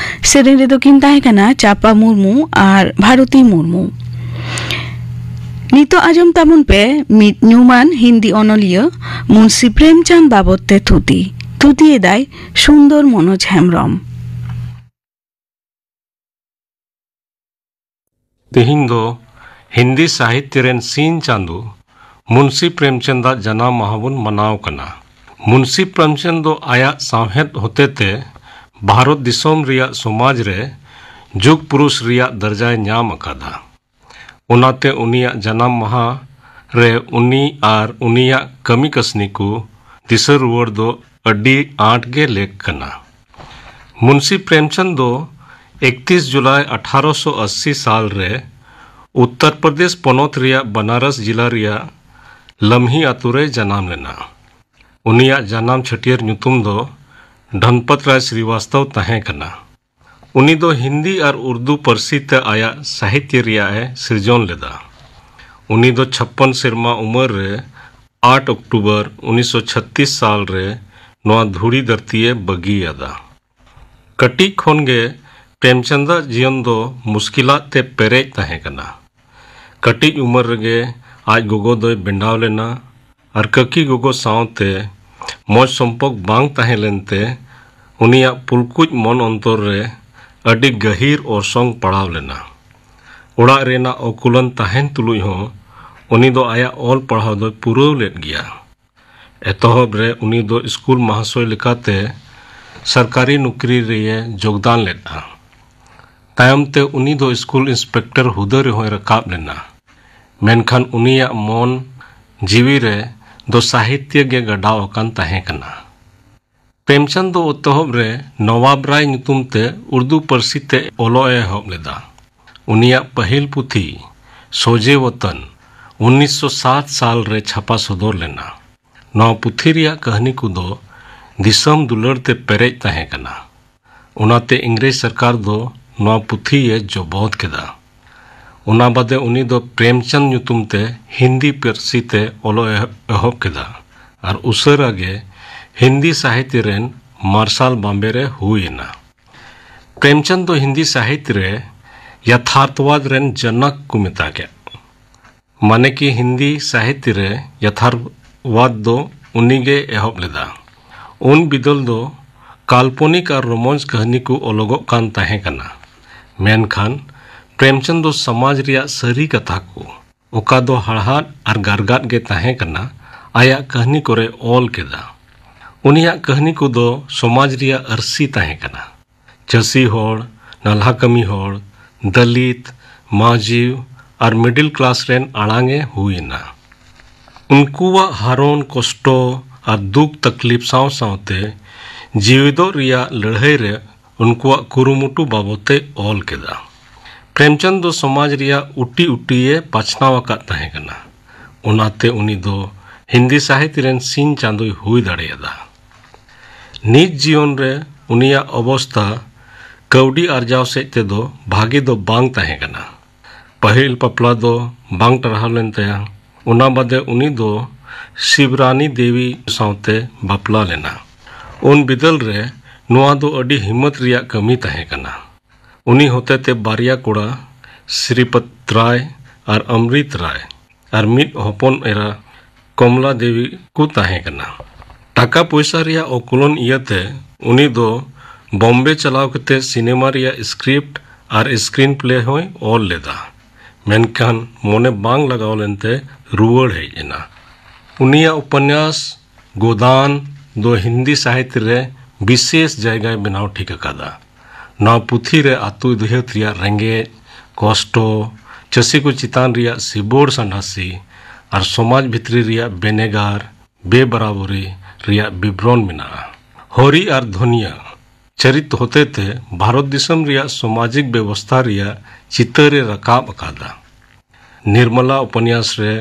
ᱥᱮᱨᱮᱧ ᱨᱮᱫᱚ ᱠᱤᱱ ᱛᱟᱦᱮᱸ ᱠᱟᱱᱟ ᱪᱟᱯᱟ ᱢᱩᱨᱢᱩ ᱟᱨ ᱵᱷᱟᱨᱚᱛᱤ ᱢᱩᱨᱢᱩ᱾ ᱱᱤᱛᱚᱜ ᱟᱸᱡᱚᱢ ᱛᱟᱵᱚᱱ ᱯᱮ ᱢᱤᱫ ᱧᱩᱢᱟᱱ ᱦᱤᱱᱫᱤ ᱚᱱᱚᱞᱤᱭᱟᱹ ᱢᱩᱱᱥᱤ ᱯᱨᱮᱢᱪᱟᱸᱫᱽ ᱵᱟᱵᱚᱫ ᱛᱮ ᱛᱷᱩᱛᱤ᱾ ᱛᱷᱩᱛᱤᱭᱮᱫᱟᱭ ᱥᱩᱱᱫᱚᱨ ᱢᱚᱱᱳᱡᱽ ᱦᱮᱢᱵᱽᱨᱚᱢ᱾ ᱛᱮᱦᱮᱧ ᱫᱚ ᱦᱤᱱᱫᱤ ᱥᱟᱦᱤᱛᱭᱚ ᱨᱮᱱ ᱥᱤᱧ ᱪᱟᱸᱫᱚ ᱢᱩᱱᱥᱤ ᱯᱨᱮᱢᱪᱟᱸᱫᱽ ᱟᱜ ᱡᱟᱱᱟᱢ ᱢᱟᱦᱟ ᱵᱚᱱ ᱢᱟᱱᱟᱣ ᱠᱟᱱᱟ᱾ ᱢᱩᱱᱥᱤ ᱯᱨᱮᱢᱪᱟᱸᱫᱽ ᱫᱚ ᱟᱭᱟᱜ ᱥᱟᱶᱦᱮᱫ ᱦᱚᱛᱮᱛᱮ ᱵᱷᱟᱨᱚᱛ ᱫᱤᱥᱚᱢ ᱨᱮᱭᱟᱜ ᱥᱚᱢᱟᱡᱽ ᱨᱮ ᱡᱩᱜᱽ ᱯᱩᱨᱩᱥ ᱨᱮᱭᱟᱜ ᱫᱚᱨᱡᱟᱭ ᱧᱟᱢ ᱟᱠᱟᱫᱟ᱾ ᱚᱱᱟᱛᱮ ᱩᱱᱤᱭᱟᱜ ᱡᱟᱱᱟᱢ ᱢᱟᱦᱟ ᱨᱮ ᱩᱱᱤ ᱟᱨ ᱩᱱᱤᱭᱟᱜ ᱠᱟᱹᱢᱤ ᱠᱟᱹᱥᱱᱤ ᱠᱚ ᱫᱤᱥᱟᱹ ᱨᱩᱣᱟᱹᱲ ᱫᱚ ᱟᱹᱰᱤ ᱟᱸᱴ ᱜᱮ ᱞᱮᱠ ᱠᱟᱱᱟ᱾ ᱢᱩᱱᱥᱤ ᱯᱨᱮᱢᱪᱟᱸᱫᱽ ᱫᱚ ᱮᱠᱛᱤᱥ ᱡᱩᱞᱟᱭ ᱟᱴᱷᱟᱨᱚᱥᱚ ᱟᱥᱤ ᱥᱟᱞ ᱨᱮ ᱩᱛᱛᱚᱨ ᱯᱨᱚᱫᱮᱥ ᱯᱚᱱᱚᱛ ᱨᱮᱭᱟᱜ ᱵᱟᱱᱟᱨᱚᱥ ᱡᱤᱞᱟ ᱨᱮᱭᱟᱜ ᱞᱟᱢᱦᱤ ᱟᱛᱳ ᱨᱮᱭ ᱡᱟᱱᱟᱢ ᱞᱮᱱᱟ᱾ ᱩᱱᱤᱭᱟᱜ ᱡᱟᱱᱟᱢ ᱪᱷᱟᱹᱴᱭᱟᱹᱨ ᱧᱩᱛᱩᱢ ᱫᱚ ᱫᱷᱚᱱᱯᱚᱛ ᱨᱟᱭ ᱥᱨᱤᱵᱟᱥᱛᱚᱵ ᱛᱟᱦᱮᱸ ᱠᱟᱱᱟ᱾ ᱩᱱᱤ ᱫᱚ ᱦᱤᱱᱫᱤ ᱟᱨ ᱩᱨᱫᱩ ᱯᱟᱹᱨᱥᱤ ᱛᱮ ᱟᱭᱟᱜ ᱥᱟᱦᱤᱛᱭᱚ ᱨᱮᱭᱟᱜ ᱮ ᱥᱤᱨᱡᱚᱱ ᱞᱮᱫᱟ᱾ ᱩᱱᱤ ᱫᱚ ᱪᱷᱟᱯᱯᱟᱱ ᱥᱮᱨᱢᱟ ᱩᱢᱮᱨ ᱨᱮ ᱟᱴ ᱚᱠᱴᱳᱵᱚᱨ ᱩᱱᱤᱥᱥᱚ ᱪᱷᱟᱛᱤᱥ ᱥᱟᱞ ᱨᱮ ᱱᱚᱣᱟ ᱫᱷᱩᱲᱤ ᱫᱷᱟᱹᱨᱛᱤ ᱮ ᱵᱟᱹᱜᱤᱭᱟᱫᱟ᱾ ᱠᱟᱹᱴᱤᱡ ᱠᱷᱚᱱ ᱜᱮ ᱯᱨᱮᱢᱪᱟᱸᱫᱽ ᱟᱜ ᱡᱤᱭᱚᱱ ᱫᱚ ᱢᱩᱥᱠᱤᱞᱟᱛ ᱛᱮ ᱯᱮᱨᱮᱡ ᱛᱟᱦᱮᱸ ᱠᱟᱱᱟ᱾ ᱠᱟᱹᱴᱤᱡ ᱩᱢᱮᱨ ᱨᱮᱜᱮ ᱟᱡ ᱜᱚᱜᱚ ᱫᱚᱭ ᱵᱮᱸᱰᱟᱣ ᱞᱮᱱᱟ ᱟᱨ ᱠᱟᱹᱠᱤ ᱜᱚᱜᱚ ᱥᱟᱶᱛᱮ ᱢᱚᱡᱽ ᱥᱚᱢᱯᱚᱨᱠ ᱵᱟᱝ ᱛᱟᱦᱮᱸ ᱞᱮᱱᱛᱮ ᱩᱱᱤᱭᱟᱜ ᱯᱩᱞᱠᱩᱡ ᱢᱚᱱ ᱚᱱᱛᱚᱨ ᱨᱮ ᱟᱹᱰᱤ ᱜᱟᱹᱦᱤᱨ ᱚᱨᱥᱚᱝ ᱯᱟᱲᱟᱣ ᱞᱮᱱᱟ᱾ ᱚᱲᱟᱜ ᱨᱮᱱᱟᱜ ᱚᱠᱩᱞᱟᱹᱱ ᱛᱟᱦᱮᱱ ᱛᱩᱞᱩᱡ ᱦᱚᱸ ᱩᱱᱤ ᱫᱚ ᱟᱭᱟᱜ ᱚᱞ ᱯᱟᱲᱦᱟᱣ ᱫᱚᱭ ᱯᱩᱨᱟᱹᱣ ᱞᱮᱫ ᱜᱮᱭᱟ᱾ ᱮᱛᱚᱦᱚᱵ ᱨᱮ ᱩᱱᱤ ᱫᱚ ᱥᱠᱩᱞ ᱢᱟᱦᱟᱥᱚᱭ ᱞᱮᱠᱟᱛᱮ ᱥᱚᱨᱠᱟᱨᱤ ᱱᱚᱠᱨᱤ ᱨᱮᱭᱮ ᱡᱳᱜᱽᱫᱟᱱ ᱞᱮᱫᱼᱟ᱾ ᱛᱟᱭᱚᱢ ᱛᱮ ᱩᱱᱤ ᱫᱚ ᱥᱠᱩᱞ ᱤᱱᱥᱯᱮᱠᱴᱚᱨ ᱦᱩᱫᱟᱹ ᱨᱮᱦᱚᱸᱭ ᱨᱟᱠᱟᱵ ᱞᱮᱱᱟ᱾ ᱢᱮᱱᱠᱷᱟᱱ ᱩᱱᱤᱭᱟᱜ ᱢᱚᱱ ᱡᱤᱣᱤ ᱨᱮ ᱫᱚ ᱥᱟᱦᱤᱛᱭᱚ ᱜᱮ ᱜᱟᱰᱟᱣ ᱟᱠᱟᱱ ᱛᱟᱦᱮᱸ ᱠᱟᱱᱟ᱾ ᱯᱨᱮᱢᱪᱟᱸᱫᱽ ᱫᱚ ᱮᱛᱚᱦᱚᱵ ᱨᱮ ᱱᱚᱣᱟᱵ ᱨᱟᱭ ᱧᱩᱛᱩᱢ ᱛᱮ ᱩᱨᱫᱩ ᱯᱟᱹᱨᱥᱤ ᱛᱮ ᱚᱞᱚᱜ ᱮ ᱮᱦᱚᱵ ᱞᱮᱫᱟ᱾ ᱩᱱᱤᱭᱟᱜ ᱯᱟᱹᱦᱤᱞ ᱯᱩᱛᱷᱤ ᱥᱳᱡᱮ ᱣᱟᱛᱟᱱ ᱩᱱᱤᱥᱥᱚ ᱥᱟᱛ ᱥᱟᱞ ᱨᱮ ᱪᱷᱟᱯᱟ ᱥᱚᱫᱚᱨ ᱞᱮᱱᱟ᱾ ᱱᱚᱣᱟ ᱯᱩᱛᱷᱤ ᱨᱮᱭᱟᱜ ᱠᱟᱹᱦᱱᱤ ᱠᱚᱫᱚ ᱫᱤᱥᱚᱢ ᱫᱩᱞᱟᱹᱲ ᱛᱮ ᱯᱮᱨᱮᱡ ᱛᱟᱦᱮᱸ ᱠᱟᱱᱟ᱾ ᱚᱱᱟᱛᱮ ᱤᱝᱨᱮᱡᱽ ᱥᱚᱨᱠᱟᱨ ᱫᱚ ᱱᱚᱣᱟ ᱯᱩᱛᱷᱤᱭᱮ ᱡᱚᱵᱚᱫ ᱠᱮᱫᱟ᱾ ᱚᱱᱟ ᱵᱟᱫᱮ ᱩᱱᱤ ᱫᱚ ᱯᱨᱮᱢᱪᱟᱸᱫᱽ ᱧᱩᱛᱩᱢ ᱛᱮ ᱦᱤᱱᱫᱤ ᱯᱟᱹᱨᱥᱤ ᱛᱮ ᱚᱞᱚᱜ ᱮ ᱮᱦᱚᱵ ᱠᱮᱫᱟ ᱟᱨ ᱩᱥᱟᱹᱨᱟ ᱜᱮ ᱦᱤᱱᱫᱤ ᱥᱟᱦᱤᱛᱭᱚ ᱨᱮᱱ ᱢᱟᱨᱥᱟᱞ ᱵᱟᱢᱵᱮ ᱨᱮ ᱦᱩᱭ ᱮᱱᱟ᱾ ᱯᱨᱮᱢᱪᱟᱸᱫᱽ ᱫᱚ ᱦᱤᱱᱫᱤ ᱥᱟᱦᱤᱛᱭᱚ ᱨᱮ ᱭᱟᱛᱷᱟᱨᱛᱷᱚᱣᱟᱫ ᱨᱮᱱ ᱡᱚᱱᱚᱠ ᱠᱚ ᱢᱮᱛᱟ ᱠᱮᱫ, ᱢᱟᱱᱮ ᱠᱤ ᱦᱤᱱᱫᱤ ᱥᱟᱦᱤᱛᱭᱚ ᱨᱮ ᱭᱟᱛᱷᱟᱨᱛᱷᱚᱣᱟᱫ ᱫᱚ ᱩᱱᱤ ᱜᱮ ᱮᱦᱚᱵ ᱞᱮᱫᱟ᱾ ᱩᱱ ᱵᱤᱫᱟᱹᱞ ᱫᱚ ᱠᱟᱞᱯᱚᱱᱤᱠ ᱟᱨ ᱨᱳᱢᱟᱱᱥ ᱠᱟᱹᱦᱱᱤ ᱠᱚ ᱚᱞᱚᱜᱚᱜ ᱠᱟᱱ ᱛᱟᱦᱮᱸ ᱠᱟᱱᱟ, ᱢᱮᱱᱠᱷᱟᱱ ᱯᱨᱮᱢᱪᱟᱸᱫᱽ ᱫᱚ ᱥᱚᱢᱟᱡᱽ ᱨᱮᱭᱟᱜ ᱥᱟᱹᱨᱤ ᱠᱟᱛᱷᱟ ᱠᱚ, ᱚᱠᱟ ᱫᱚ ᱦᱟᱲᱦᱟᱫ ᱟᱨ ᱜᱟᱨᱜᱟᱫ ᱜᱮ ᱛᱟᱦᱮᱸ ᱠᱟᱱᱟ, ᱟᱭᱟᱜ ᱠᱟᱹᱦᱱᱤ ᱠᱚᱨᱮ ᱚᱞ ᱠᱮᱫᱟ᱾ ᱩᱱᱤᱭᱟᱜ ᱠᱟᱹᱦᱱᱤ ᱠᱚᱫᱚ ᱥᱚᱢᱟᱡᱽ ᱨᱮᱭᱟᱜ ᱟᱹᱨᱥᱤ ᱛᱟᱦᱮᱸ ᱠᱟᱱᱟ᱾ ᱪᱟᱹᱥᱤ ᱦᱚᱲ, ᱱᱟᱞᱦᱟ ᱠᱟᱹᱢᱤ ᱦᱚᱲ, ᱫᱟᱹᱞᱤᱛ, ᱢᱟᱹᱡᱷᱤ ᱟᱨ ᱢᱤᱰᱤᱞ ᱠᱞᱟᱥ ᱨᱮᱱ ᱟᱲᱟᱝ ᱮ ᱦᱩᱭ ᱮᱱᱟ᱾ ᱩᱱᱠᱩᱣᱟᱜ ᱦᱟᱨᱚᱱ, ᱠᱚᱥᱴᱚ ᱟᱨ ᱫᱩᱠ ᱛᱟᱠᱞᱤᱯ ᱥᱟᱶ ᱥᱟᱶᱛᱮ ᱡᱤᱣᱤᱫᱚᱜ ᱨᱮᱭᱟᱜ ᱞᱟᱹᱲᱦᱟᱹᱭ ᱨᱮ ᱩᱱᱠᱩᱣᱟᱜ ᱠᱩᱨᱩᱢᱩᱴᱩ ᱵᱟᱵᱚᱛ ᱮ ᱚᱞ ᱠᱮᱫᱟ᱾ ᱯᱨᱮᱢᱪᱟᱸᱫᱽ ᱫᱚ ᱥᱚᱢᱟᱡᱽ ᱨᱮᱭᱟᱜ ᱩᱴᱤ ᱩᱴᱤᱭᱮ ᱯᱟᱪᱷᱱᱟᱣ ᱟᱠᱟᱫ ᱛᱟᱦᱮᱸ ᱠᱟᱱᱟ, ᱚᱱᱟᱛᱮ ᱩᱱᱤ ᱫᱚ ᱦᱤᱱᱫᱤ ᱥᱟᱦᱤᱛ ᱨᱮᱱ ᱥᱤᱧ ᱪᱟᱸᱫᱚᱭ ᱦᱩᱭ ᱫᱟᱲᱮᱭᱟᱫᱟ᱾ ᱱᱤᱡ ᱡᱤᱭᱚᱱ ᱨᱮ ᱩᱱᱤᱭᱟᱜ ᱚᱵᱚᱥᱛᱷᱟ ᱠᱟᱹᱣᱰᱤ ᱟᱨᱡᱟᱣ ᱥᱮᱫ ᱛᱮᱫᱚ ᱵᱷᱟᱜᱮ ᱫᱚ ᱵᱟᱝ ᱛᱟᱦᱮᱸ ᱠᱟᱱᱟ᱾ ᱯᱟᱹᱦᱤᱞ ᱵᱟᱯᱞᱟ ᱫᱚ ᱵᱟᱝ ᱴᱟᱨᱦᱟᱣ ᱞᱮᱱ ᱛᱟᱭᱟ᱾ ᱚᱱᱟ ᱵᱟᱫᱮ ᱩᱱᱤ ᱫᱚ ᱥᱤᱵᱨᱟᱱᱤ ᱫᱮᱵᱤ ᱥᱟᱶᱛᱮ ᱵᱟᱯᱞᱟ ᱞᱮᱱᱟ᱾ ᱩᱱ ᱵᱤᱫᱟᱹᱞ ᱨᱮ ᱱᱚᱣᱟ ᱫᱚ ᱟᱹᱰᱤ ᱦᱤᱢᱢᱚᱛ ᱨᱮᱭᱟᱜ ᱠᱟᱹᱢᱤ ᱛᱟᱦᱮᱸ ᱠᱟᱱᱟ᱾ ᱩᱱᱤ ᱦᱚᱛᱮᱛᱮ ᱵᱟᱨᱭᱟ ᱠᱚᱲᱟ, ᱥᱨᱤᱯᱚᱛ ᱨᱟᱭ ᱟᱨ ᱚᱢᱨᱤᱛ ᱨᱟᱭ, ᱟᱨ ᱢᱤᱫ ᱦᱚᱯᱚᱱ ᱮᱨᱟ ᱠᱚᱢᱞᱟ ᱫᱮᱵᱤ ᱠᱚ ᱛᱟᱦᱮᱸ ᱠᱟᱱᱟ᱾ ᱴᱟᱠᱟ ᱯᱚᱭᱥᱟ ᱨᱮᱭᱟᱜ ᱚᱠᱩᱞᱚᱱ ᱤᱭᱟᱹᱛᱮ ᱩᱱᱤ ᱫᱚ ᱵᱚᱢᱵᱮ ᱪᱟᱞᱟᱣ ᱠᱟᱛᱮ ᱥᱤᱱᱮᱢᱟ ᱨᱮᱭᱟᱜ ᱥᱠᱨᱤᱯᱴ ᱟᱨ ᱥᱠᱨᱤᱱ ᱯᱞᱮ ᱦᱚᱸᱭ ᱚᱞ ᱞᱮᱫᱟ, ᱢᱮᱱᱠᱷᱟᱱ ᱢᱚᱱᱮ ᱵᱟᱝ ᱞᱟᱜᱟᱣ ᱞᱮᱱᱛᱮ ᱨᱩᱣᱟᱹᱲ ᱦᱮᱡ ᱮᱱᱟ᱾ ᱩᱱᱤᱭᱟᱜ ᱩᱯᱚᱱᱭᱟᱥ ᱜᱳᱫᱟᱱ ᱫᱚ ᱦᱤᱱᱫᱤ ᱥᱟᱦᱤᱛ ᱨᱮ ᱵᱤᱥᱮᱥ ᱡᱟᱭᱜᱟᱭ ᱵᱮᱱᱟᱣ ᱴᱷᱤᱠ ᱟᱠᱟᱫᱟ᱾ ᱱᱚᱣᱟ ᱯᱩᱛᱷᱤ ᱨᱮ ᱟᱹᱛᱩ ᱫᱤᱦᱟᱹᱛ ᱨᱮᱭᱟᱜ ᱨᱮᱸᱜᱮᱡ, ᱠᱚᱥᱴᱚ, ᱪᱟᱹᱥᱤ ᱠᱚ ᱪᱮᱛᱟᱱ ᱨᱮᱭᱟᱜ ᱥᱤᱵᱚᱲ ᱥᱟᱸᱰᱟᱥᱤ ᱟᱨ ᱥᱚᱢᱟᱡᱽ ᱵᱷᱤᱛᱨᱤ ᱨᱮᱭᱟᱜ ᱵᱮᱱᱮᱜᱟᱨ, ᱵᱮᱵᱟᱨᱟᱵᱚᱨᱤ ᱨᱮᱭᱟᱜ ᱵᱤᱵᱨᱚᱱ ᱢᱮᱱᱟᱜᱼᱟ᱾ ᱦᱚᱨᱤ ᱟᱨ ᱫᱷᱚᱱᱤᱭᱟ ᱪᱚᱨᱤᱛ ᱦᱚᱛᱮᱛᱮ ᱵᱷᱟᱨᱚᱛ ᱫᱤᱥᱚᱢ ᱨᱮᱭᱟᱜ ᱥᱟᱢᱟᱡᱤᱠ ᱵᱮᱵᱚᱥᱛᱷᱟ ᱨᱮᱭᱟᱜ ᱪᱤᱛᱟᱹᱨ ᱮ ᱨᱟᱠᱟᱵ ᱟᱠᱟᱫᱟ᱾ ᱱᱤᱨᱢᱚᱞᱟ ᱩᱯᱚᱱᱭᱟᱥ ᱨᱮ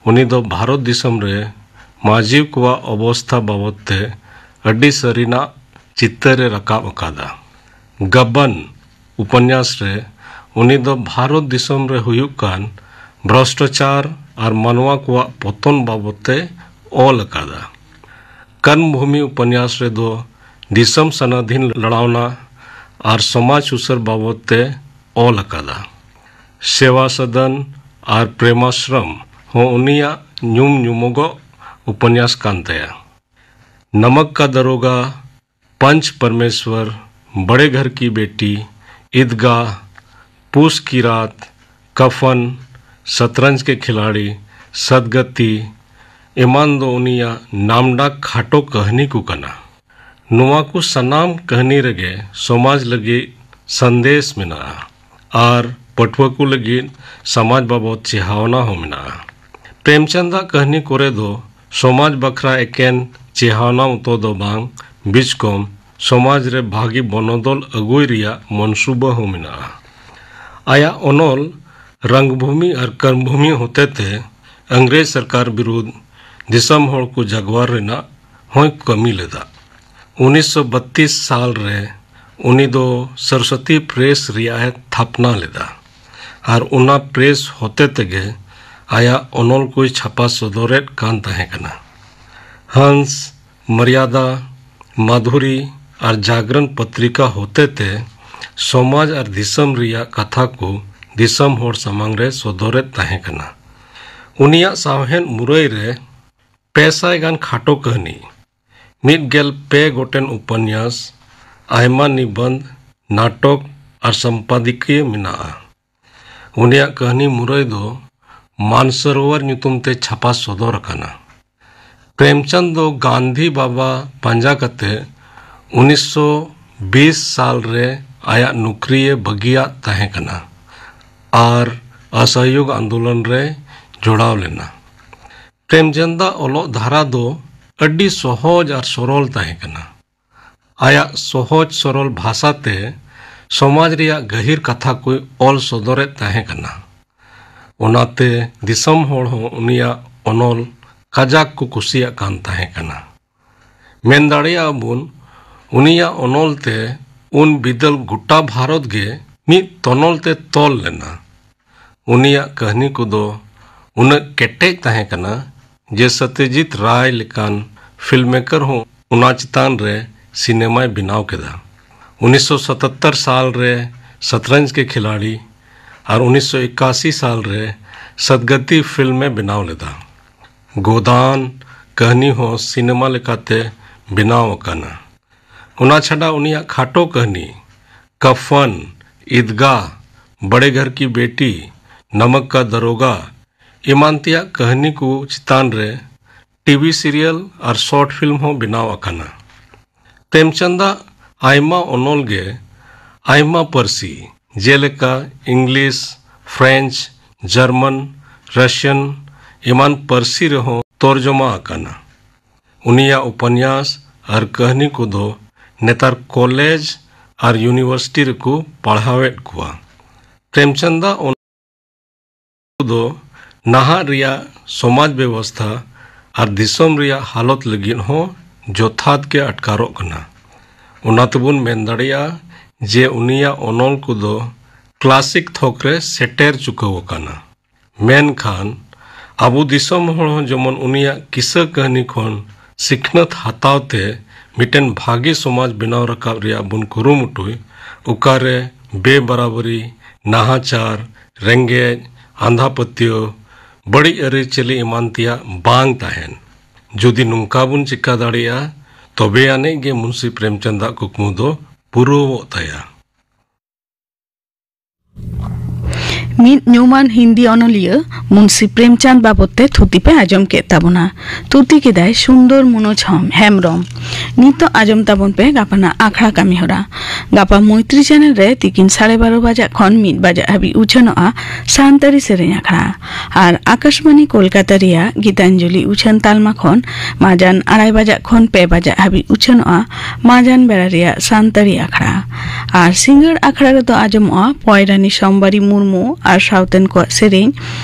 ᱩᱱᱤ ᱫᱚ ᱵᱷᱟᱨᱚᱛ ᱫᱤᱥᱚᱢ ᱨᱮ ᱢᱟᱹᱡᱷᱤ ᱠᱚᱣᱟᱜ ᱚᱵᱚᱥᱛᱷᱟ ᱵᱟᱵᱚᱛ ᱛᱮ ᱟᱹᱰᱤ ᱥᱟᱹᱨᱤᱱᱟᱜ ᱪᱤᱛᱟᱹᱨ ᱮ ᱨᱟᱠᱟᱵ ᱟᱠᱟᱫᱟ᱾ ᱜᱟᱵᱟᱱ ᱩᱯᱚᱱᱭᱟᱥ ᱨᱮ ᱩᱱᱤ ᱫᱚ ᱵᱷᱟᱨᱚᱛ ᱫᱤᱥᱚᱢ ᱨᱮ ᱦᱩᱭᱩᱜ ᱠᱟᱱ ᱵᱷᱨᱚᱥᱴᱟᱪᱟᱨ ᱟᱨ ᱢᱟᱱᱣᱟ ᱠᱚᱣᱟᱜ ᱯᱚᱛᱚᱱ ᱵᱟᱵᱚᱛ ᱛᱮ ᱚᱞ ᱟᱠᱟᱫᱟ᱾ ᱠᱚᱨᱢᱵᱷᱩᱢᱤ ᱩᱯᱚᱱᱭᱟᱥ ᱨᱮᱫᱚ ᱫᱤᱥᱚᱢ ᱥᱟᱱᱟᱫᱷᱤᱱ ᱞᱟᱲᱟᱣᱱᱟ ᱟᱨ ᱥᱚᱢᱟᱡᱽ ᱥᱩᱥᱟᱹᱨ ᱵᱟᱵᱚᱫ ᱛᱮ ᱚᱞ ᱟᱠᱟᱫᱟ᱾ ᱥᱮᱣᱟ ᱥᱚᱫᱚᱱ ᱟᱨ ᱯᱨᱮᱢᱟᱥᱨᱚᱢ ᱦᱚᱸ ᱩᱱᱤᱭᱟᱜ ᱧᱩᱢ ᱧᱩᱢᱚᱜᱚᱜ ᱩᱯᱚᱱᱭᱟᱥ ᱠᱟᱱ ᱛᱟᱭᱟ᱾ ᱱᱟᱢᱟᱠ ᱠᱟ ᱫᱟᱨᱳᱜᱟ, ᱯᱟᱸᱪ ᱯᱚᱨᱢᱮᱥᱣᱚᱨ, ᱵᱟᱲᱮ ᱜᱷᱚᱨ ᱠᱤ ᱵᱮᱴᱤ, ᱤᱫᱽᱜᱟᱦ, ᱯᱩᱥ ᱠᱤ ᱨᱟᱛ, ᱠᱟᱯᱷᱚᱱ, ᱥᱟᱛᱨᱟᱧᱡᱽ ᱠᱮ ᱠᱷᱤᱞᱟᱲᱤ, ᱥᱟᱫᱜᱟᱛᱤ ᱮᱢᱟᱱ ᱫᱚ ᱩᱱᱤᱭᱟᱜ ᱱᱟᱢᱰᱟᱠ ᱠᱷᱟᱴᱚ ᱠᱟᱹᱦᱱᱤ ᱠᱚ ᱠᱟᱱᱟ᱾ ᱱᱚᱣᱟ ᱠᱚ ᱥᱟᱱᱟᱢ ᱠᱟᱹᱦᱱᱤ ᱨᱮᱜᱮ ᱥᱚᱢᱟᱡᱽ ᱞᱟᱹᱜᱤᱫ ᱥᱟᱸᱫᱮᱥ ᱢᱮᱱᱟᱜᱼᱟ ᱟᱨ ᱯᱟᱹᱴᱷᱩᱣᱟᱹ ᱠᱚ ᱞᱟᱹᱜᱤᱫ ᱥᱚᱢᱟᱡᱽ ᱵᱟᱵᱚᱫ ᱪᱮᱦᱟᱣᱱᱟ ᱦᱚᱸ ᱢᱮᱱᱟᱜᱼᱟ᱾ ᱯᱨᱮᱢᱪᱟᱸᱫᱟᱜ ᱠᱟᱹᱦᱱᱤ ᱠᱚᱨᱮ ᱫᱚ ᱥᱚᱢᱟᱡᱽ ᱵᱟᱠᱷᱨᱟ ᱮᱠᱮᱱ ᱪᱮᱦᱟᱣᱱᱟ ᱩᱛᱟᱹᱨ ᱫᱚ ᱵᱟᱝ, ᱵᱤᱪᱠᱚᱢ ᱥᱚᱢᱟᱡᱽ ᱨᱮ ᱵᱷᱟᱹᱜᱤ ᱵᱚᱱᱚᱫᱚᱞ ᱟᱹᱜᱩᱭ ᱨᱮᱭᱟᱜ ᱢᱚᱱᱥᱩᱵᱟᱹ ᱦᱚᱸ ᱢᱮᱱᱟᱜᱼᱟ᱾ ᱟᱭᱟᱜ ᱚᱱᱚᱞ ᱨᱚᱝᱵᱷᱩᱢᱤ ᱟᱨ ᱠᱚᱨᱢᱵᱷᱩᱢᱤ ᱦᱚᱛᱮᱛᱮ ᱤᱝᱨᱮᱡᱽ ᱥᱚᱨᱠᱟᱨ ᱵᱤᱨᱩᱫᱷ ᱫᱤᱥᱚᱢ ᱦᱚᱲ ᱠᱚ ᱡᱟᱜᱣᱟᱨ ᱨᱮᱱᱟᱜ ᱦᱚᱸᱭ ᱠᱟᱹᱢᱤ ᱞᱮᱫᱟ᱾ ᱩᱱᱤᱥᱥᱚ ᱵᱟᱛᱤᱥ ᱥᱟᱞ ᱨᱮ ᱩᱱᱤ ᱫᱚ ᱥᱚᱨᱚᱥᱚᱛᱤ ᱯᱨᱮᱥ ᱨᱮᱭᱟᱜ ᱮ ᱛᱷᱟᱯᱱᱟ ᱞᱮᱫᱟ ᱟᱨ ᱚᱱᱟ ᱯᱨᱮᱥ ᱦᱚᱛᱮ ᱛᱮᱜᱮ ᱟᱭᱟᱜ ᱚᱱᱚᱞ ᱠᱚᱭ ᱪᱷᱟᱯᱟ ᱥᱚᱫᱚᱨᱮᱫ ᱠᱟᱱ ᱛᱟᱦᱮᱸ ᱠᱟᱱᱟ᱾ ᱦᱚᱸᱥ, ᱢᱚᱨᱭᱟᱫᱟ, ᱢᱟᱫᱷᱩᱨᱤ ᱟᱨ ᱡᱟᱜᱨᱚᱱ ᱯᱚᱛᱨᱤᱠᱟ ᱦᱚᱛᱮᱛᱮ ᱥᱚᱢᱟᱡᱽ ᱟᱨ ᱫᱤᱥᱚᱢ ᱨᱮᱭᱟᱜ ᱠᱟᱛᱷᱟ ᱠᱚ ᱫᱤᱥᱚᱢ ᱦᱚᱲ ᱥᱟᱢᱟᱝ ᱨᱮ ᱥᱚᱫᱚᱨᱮᱫ ᱛᱟᱦᱮᱸ ᱠᱟᱱᱟ᱾ ᱩᱱᱤᱭᱟᱜ ᱥᱟᱶᱦᱮᱫ ᱢᱩᱨᱟᱹᱭ ᱨᱮ ᱯᱮ ᱥᱟᱭ ᱜᱟᱱ ᱠᱷᱟᱴᱚ ᱠᱟᱹᱦᱱᱤ, ᱢᱤᱫ ᱜᱮᱞ ᱯᱮ ᱜᱚᱴᱮᱱ ᱩᱯᱚᱱᱭᱟᱥ, ᱟᱭᱢᱟ ᱱᱤᱵᱚᱱᱫᱷ, ᱱᱟᱴᱚᱠ ᱟᱨ ᱥᱚᱢᱯᱟᱫᱚᱠᱤᱭᱟᱹ ᱢᱮᱱᱟᱜᱼᱟ᱾ ᱩᱱᱤᱭᱟᱜ ᱠᱟᱹᱦᱱᱤ ᱢᱩᱨᱟᱹᱭ ᱫᱚ ᱢᱟᱱᱥᱚᱨᱳᱣᱟᱨ ᱧᱩᱛᱩᱢ ᱛᱮ ᱪᱷᱟᱯᱟ ᱥᱚᱫᱚᱨ ᱟᱠᱟᱱᱟ᱾ ᱯᱨᱮᱢᱪᱟᱸᱫᱽ ᱫᱚ ᱜᱟᱱᱫᱷᱤ ᱵᱟᱵᱟ ᱯᱟᱸᱡᱟ ᱠᱟᱛᱮ ᱩᱱᱤᱥᱥᱚ ᱵᱤᱥ ᱥᱟᱞ ᱨᱮ ᱟᱭᱟᱜ ᱱᱩᱠᱨᱤᱭᱮ ᱵᱟᱹᱜᱤᱭᱟᱫ ᱛᱟᱦᱮᱸ ᱠᱟᱱᱟ ᱟᱨ ᱚᱥᱚᱦᱭᱳᱜᱽ ᱟᱱᱫᱳᱞᱚᱱ ᱨᱮ ᱡᱚᱲᱟᱣ ᱞᱮᱱᱟ᱾ ᱯᱨᱮᱢᱪᱟᱸᱫᱟᱜ ᱚᱞᱚᱜ ᱫᱷᱟᱨᱟ ᱫᱚ ᱟᱹᱰᱤ ᱥᱚᱦᱚᱡ ᱟᱨ ᱥᱚᱨᱚᱞ ᱛᱟᱦᱮᱸ ᱠᱟᱱᱟ᱾ ᱟᱭᱟᱜ ᱥᱚᱦᱚᱡ ᱥᱚᱨᱚᱞ ᱵᱷᱟᱥᱟ ᱛᱮ ᱥᱚᱢᱟᱡᱽ ᱨᱮᱭᱟᱜ ᱜᱟᱹᱦᱤᱨ ᱠᱟᱛᱷᱟ ᱠᱚᱭ ᱚᱞ ᱥᱚᱫᱚᱨᱮᱫ ᱛᱟᱦᱮᱸ ᱠᱟᱱᱟ᱾ ᱚᱱᱟᱛᱮ ᱫᱤᱥᱚᱢ ᱦᱚᱲ ᱦᱚᱸ ᱩᱱᱤᱭᱟᱜ ᱚᱱᱚᱞ ᱠᱟᱡᱟᱠ ᱠᱚ ᱠᱩᱥᱤᱭᱟᱜ ᱠᱟᱱ ᱛᱟᱦᱮᱸ ᱠᱟᱱᱟ᱾ ᱢᱮᱱ ᱫᱟᱲᱮᱭᱟᱜᱼᱟ ᱵᱚᱱ, ᱩᱱᱤᱭᱟᱜ ᱚᱱᱚᱞ ᱛᱮ ᱩᱱ ᱵᱤᱫᱟᱹᱞ ᱜᱚᱴᱟ ᱵᱷᱟᱨᱚᱛ ᱜᱮ ᱢᱤᱫ ᱛᱚᱱᱚᱞ ᱛᱮ ᱛᱚᱞ ᱞᱮᱱᱟ᱾ ᱩᱱᱤᱭᱟᱜ ᱠᱟᱹᱦᱱᱤ ᱠᱚᱫᱚ ᱩᱱᱟᱹᱜ ᱠᱮᱴᱮᱡ ᱛᱟᱦᱮᱸ ᱠᱟᱱᱟ ᱡᱮ ᱥᱚᱛᱭᱚᱡᱤᱛ ᱨᱟᱭ ᱞᱮᱠᱟᱱ ᱯᱷᱤᱞᱢ ᱢᱮᱠᱟᱨ ᱦᱚᱸ ᱚᱱᱟ ᱪᱮᱛᱟᱱ ᱨᱮ ᱥᱤᱱᱮᱢᱟᱭ ᱵᱮᱱᱟᱣ ᱠᱮᱫᱟ᱾ ᱩᱱᱤᱥᱥᱚ ᱥᱟᱛᱟᱛᱛᱟᱨ ᱥᱟᱞ ᱨᱮ ᱥᱟᱛᱨᱟᱧᱡᱽ ᱠᱮ ᱠᱷᱤᱞᱟᱲᱤ ᱟᱨ ᱩᱱᱤᱥᱥᱚ ᱮᱠᱟᱥᱤ ᱥᱟᱞ ᱨᱮ ᱥᱟᱫᱜᱟᱛᱤ ᱯᱷᱤᱞᱢ ᱮ ᱵᱮᱱᱟᱣ ᱞᱮᱫᱟ᱾ ᱜᱳᱫᱟᱱ ᱠᱟᱹᱦᱱᱤ ᱦᱚᱸ ᱥᱤᱱᱮᱢᱟ ᱞᱮᱠᱟᱛᱮ ᱵᱮᱱᱟᱣ ᱟᱠᱟᱱᱟ᱾ ᱚᱱᱟ ᱪᱷᱟᱰᱟ ᱩᱱᱤᱭᱟᱜ ᱠᱷᱟᱴᱚ ᱠᱟᱹᱦᱱᱤ ᱠᱟᱯᱷᱟᱱ, ᱤᱫᱜᱟ, ᱵᱟᱲᱮ ᱜᱷᱟᱨ ᱠᱤ ᱵᱮᱴᱤ, ᱱᱟᱢᱟᱠ ᱠᱟ ᱫᱟᱨᱳᱜᱟ ᱮᱢᱟᱱ ᱛᱮᱭᱟᱜ ᱠᱟᱹᱦᱱᱤ ᱠᱚ ᱪᱮᱛᱟᱱ ᱨᱮ ᱴᱤᱵᱷᱤ ᱥᱤᱨᱤᱭᱟᱞ ᱟᱨ ᱥᱚᱨᱴ ᱯᱷᱤᱞᱢ ᱦᱚᱸ ᱵᱮᱱᱟᱣ ᱟᱠᱟᱱᱟ᱾ ᱯᱨᱮᱢᱪᱟᱸᱫᱟᱜ ᱟᱭᱢᱟ ᱚᱱᱚᱞ ᱜᱮ ᱟᱭᱢᱟ ᱯᱟᱹᱨᱥᱤ, ᱡᱮᱞᱮᱠᱟ ᱤᱝᱞᱤᱥ, ᱯᱷᱨᱮᱧᱪ, ᱡᱟᱨᱢᱟᱱ, ᱨᱟᱥᱤᱭᱟᱱ ᱮᱢᱟᱱ ᱯᱟᱹᱨᱥᱤ ᱨᱮᱦᱚᱸ ᱛᱚᱨᱡᱚᱢᱟ ᱟᱠᱟᱱᱟ᱾ ᱩᱱᱤᱭᱟᱜ ᱩᱯᱚᱱᱭᱟᱥ ᱟᱨ ᱠᱟᱹᱦᱱᱤ ᱠᱚᱫᱚ ᱱᱮᱛᱟᱨ ᱠᱚᱞᱮᱡᱽ ᱟᱨ ᱤᱭᱩᱱᱤᱵᱷᱟᱨᱥᱤᱴᱤ ᱨᱮᱠᱚ ᱯᱟᱲᱦᱟᱣᱮᱫ ᱠᱚᱣᱟ᱾ ᱯᱨᱮᱢᱪᱟᱸᱫᱟᱜ ᱫᱚ ᱱᱟᱦᱟᱜ ᱨᱮᱭᱟᱜ ᱥᱚᱢᱟᱡᱽ ᱵᱮᱵᱚᱥᱛᱷᱟ ᱟᱨ ᱫᱤᱥᱚᱢ ᱨᱮᱭᱟᱜ ᱦᱟᱞᱚᱛ ᱞᱟᱹᱜᱤᱫ ᱦᱚᱸ ᱡᱚᱛᱷᱟᱛ ᱜᱮ ᱟᱴᱠᱟᱨᱚᱜ ᱠᱟᱱᱟ᱾ ᱚᱱᱟ ᱛᱮᱵᱚᱱ ᱢᱮᱱ ᱫᱟᱲᱮᱭᱟᱜᱼᱟ ᱡᱮ ᱩᱱᱤᱭᱟᱜ ᱚᱱᱚᱞ ᱠᱚᱫᱚ ᱠᱞᱟᱥᱤᱠ ᱛᱷᱚᱠ ᱨᱮ ᱥᱮᱴᱮᱨ ᱪᱩᱠᱟᱹᱣ ᱟᱠᱟᱱᱟ᱾ ᱢᱮᱱᱠᱷᱟᱱ ᱟᱵᱚ ᱫᱤᱥᱚᱢ ᱦᱚᱲ ᱦᱚᱸ ᱡᱮᱢᱚᱱ ᱩᱱᱤᱭᱟᱜ ᱠᱤᱥᱟᱹ ᱠᱟᱹᱦᱱᱤ ᱠᱷᱚᱱ ᱥᱤᱠᱷᱱᱟᱹᱛ ᱦᱟᱛᱟᱣ ᱛᱮ ᱢᱤᱫᱴᱮᱱ ᱵᱷᱟᱜᱮ ᱥᱚᱢᱟᱡᱽ ᱵᱮᱱᱟᱣ ᱨᱟᱠᱟᱵ ᱨᱮᱭᱟᱜ ᱵᱚᱱ ᱠᱩᱨᱩᱢᱩᱴᱩᱭ, ᱚᱠᱟᱨᱮ ᱵᱮᱵᱟᱨᱟᱵᱟᱨᱤ, ᱱᱟᱦᱟᱪᱟᱨ, ᱨᱮᱸᱜᱮᱡ, ᱟᱸᱫᱷᱟ ᱯᱟᱹᱛᱭᱟᱹᱣ, ᱵᱟᱹᱲᱤᱡ ᱟᱹᱨᱤᱪᱟᱹᱞᱤ ᱮᱢᱟᱱ ᱛᱮᱭᱟᱜ ᱵᱟᱝ ᱛᱟᱦᱮᱱ᱾ ᱡᱩᱫᱤ ᱱᱚᱝᱠᱟ ᱵᱚᱱ ᱪᱮᱠᱟ ᱫᱟᱲᱮᱭᱟᱜᱼᱟ, ᱛᱚᱵᱮ ᱟᱹᱱᱤᱡ ᱜᱮ ᱢᱩᱱᱥᱤ ᱯᱨᱮᱢᱪᱟᱸᱫᱟᱜ ᱠᱩᱠᱢᱩ ᱫᱚ ᱯᱩᱨᱟᱹᱣᱚᱜ ᱛᱟᱭᱟ᱾ ᱢᱤᱫ ᱧᱩᱢᱟᱱ ᱦᱤᱱᱫᱤ ᱚᱱᱚᱞᱤᱭᱟᱹ ᱢᱩᱱᱥᱤ ᱯᱨᱮᱢᱪᱟᱸᱫᱽ ᱵᱟᱵᱚᱫ ᱛᱮ ᱛᱷᱩᱛᱤ ᱯᱮ ᱟᱸᱡᱚᱢ ᱠᱮᱫ ᱛᱟᱵᱚᱱᱟ᱾ ᱛᱷᱩᱛᱤ ᱠᱮᱫᱟᱭ ᱥᱩᱱᱫᱚᱨ ᱢᱚᱱᱳᱡᱽ ᱦᱚᱢ-, ᱦᱮᱢᱵᱽᱨᱚᱢ᱾ ᱱᱤᱛᱚᱜ ᱟᱸᱡᱚᱢ ᱛᱟᱵᱚᱱ ᱯᱮ ᱜᱟᱯᱟᱱᱟᱜ ᱟᱠᱷᱲᱟ ᱠᱟᱹᱢᱤ ᱦᱚᱨᱟ᱾ ᱜᱟᱯᱟ ᱢᱚᱭᱛᱨᱤ ᱪᱮᱱᱮᱞ ᱨᱮ ᱛᱤᱠᱤᱱ ᱥᱟᱲᱮ ᱵᱟᱨᱚ ᱵᱟᱡᱟᱜ ᱠᱷᱚᱱ ᱢᱤᱫ ᱵᱟᱡᱟᱜ ᱦᱟᱹᱵᱤᱡ ᱩᱪᱷᱟᱹᱱᱚᱜᱼᱟ ᱥᱟᱱᱛᱟᱲᱤ ᱥᱮᱨᱮᱧ ᱟᱠᱷᱲᱟ᱾ ᱟᱨ ᱟᱠᱟᱥᱵᱟᱱᱤ ᱠᱳᱞᱠᱟᱛᱟ ᱨᱮᱭᱟᱜ ᱜᱤᱛᱟᱧᱡᱚᱞᱤ ᱩᱪᱷᱟᱹᱱ ᱛᱟᱞᱢᱟ ᱠᱷᱚᱱ ᱢᱟᱡᱟᱱ ᱟᱲᱟᱭ ᱵᱟᱡᱟᱜ ᱠᱷᱚᱱ ᱯᱮ ᱵᱟᱡᱟᱜ ᱦᱟᱹᱵᱤᱡ ᱩᱪᱷᱟᱹᱱᱚᱜᱼᱟ ᱢᱟᱡᱟᱱ ᱵᱮᱲᱟ ᱨᱮᱭᱟᱜ ᱥᱟᱱᱛᱟᱲᱤ ᱟᱠᱷᱲᱟ᱾ ᱟᱨ ᱥᱤᱸᱜᱟᱹᱲ ᱟᱠᱷᱲᱟ ᱨᱮᱫᱚ ᱟᱸᱡᱚᱢᱚᱜᱼᱟ ᱯᱚᱭᱨᱟᱱᱤ ᱥᱚᱢᱵᱟᱨᱤ ᱢᱩᱨᱢᱩ ᱟᱨ ᱥᱟᱶᱛᱮᱱ ᱠᱚᱣᱟᱜ ᱥᱮᱨᱮᱧ,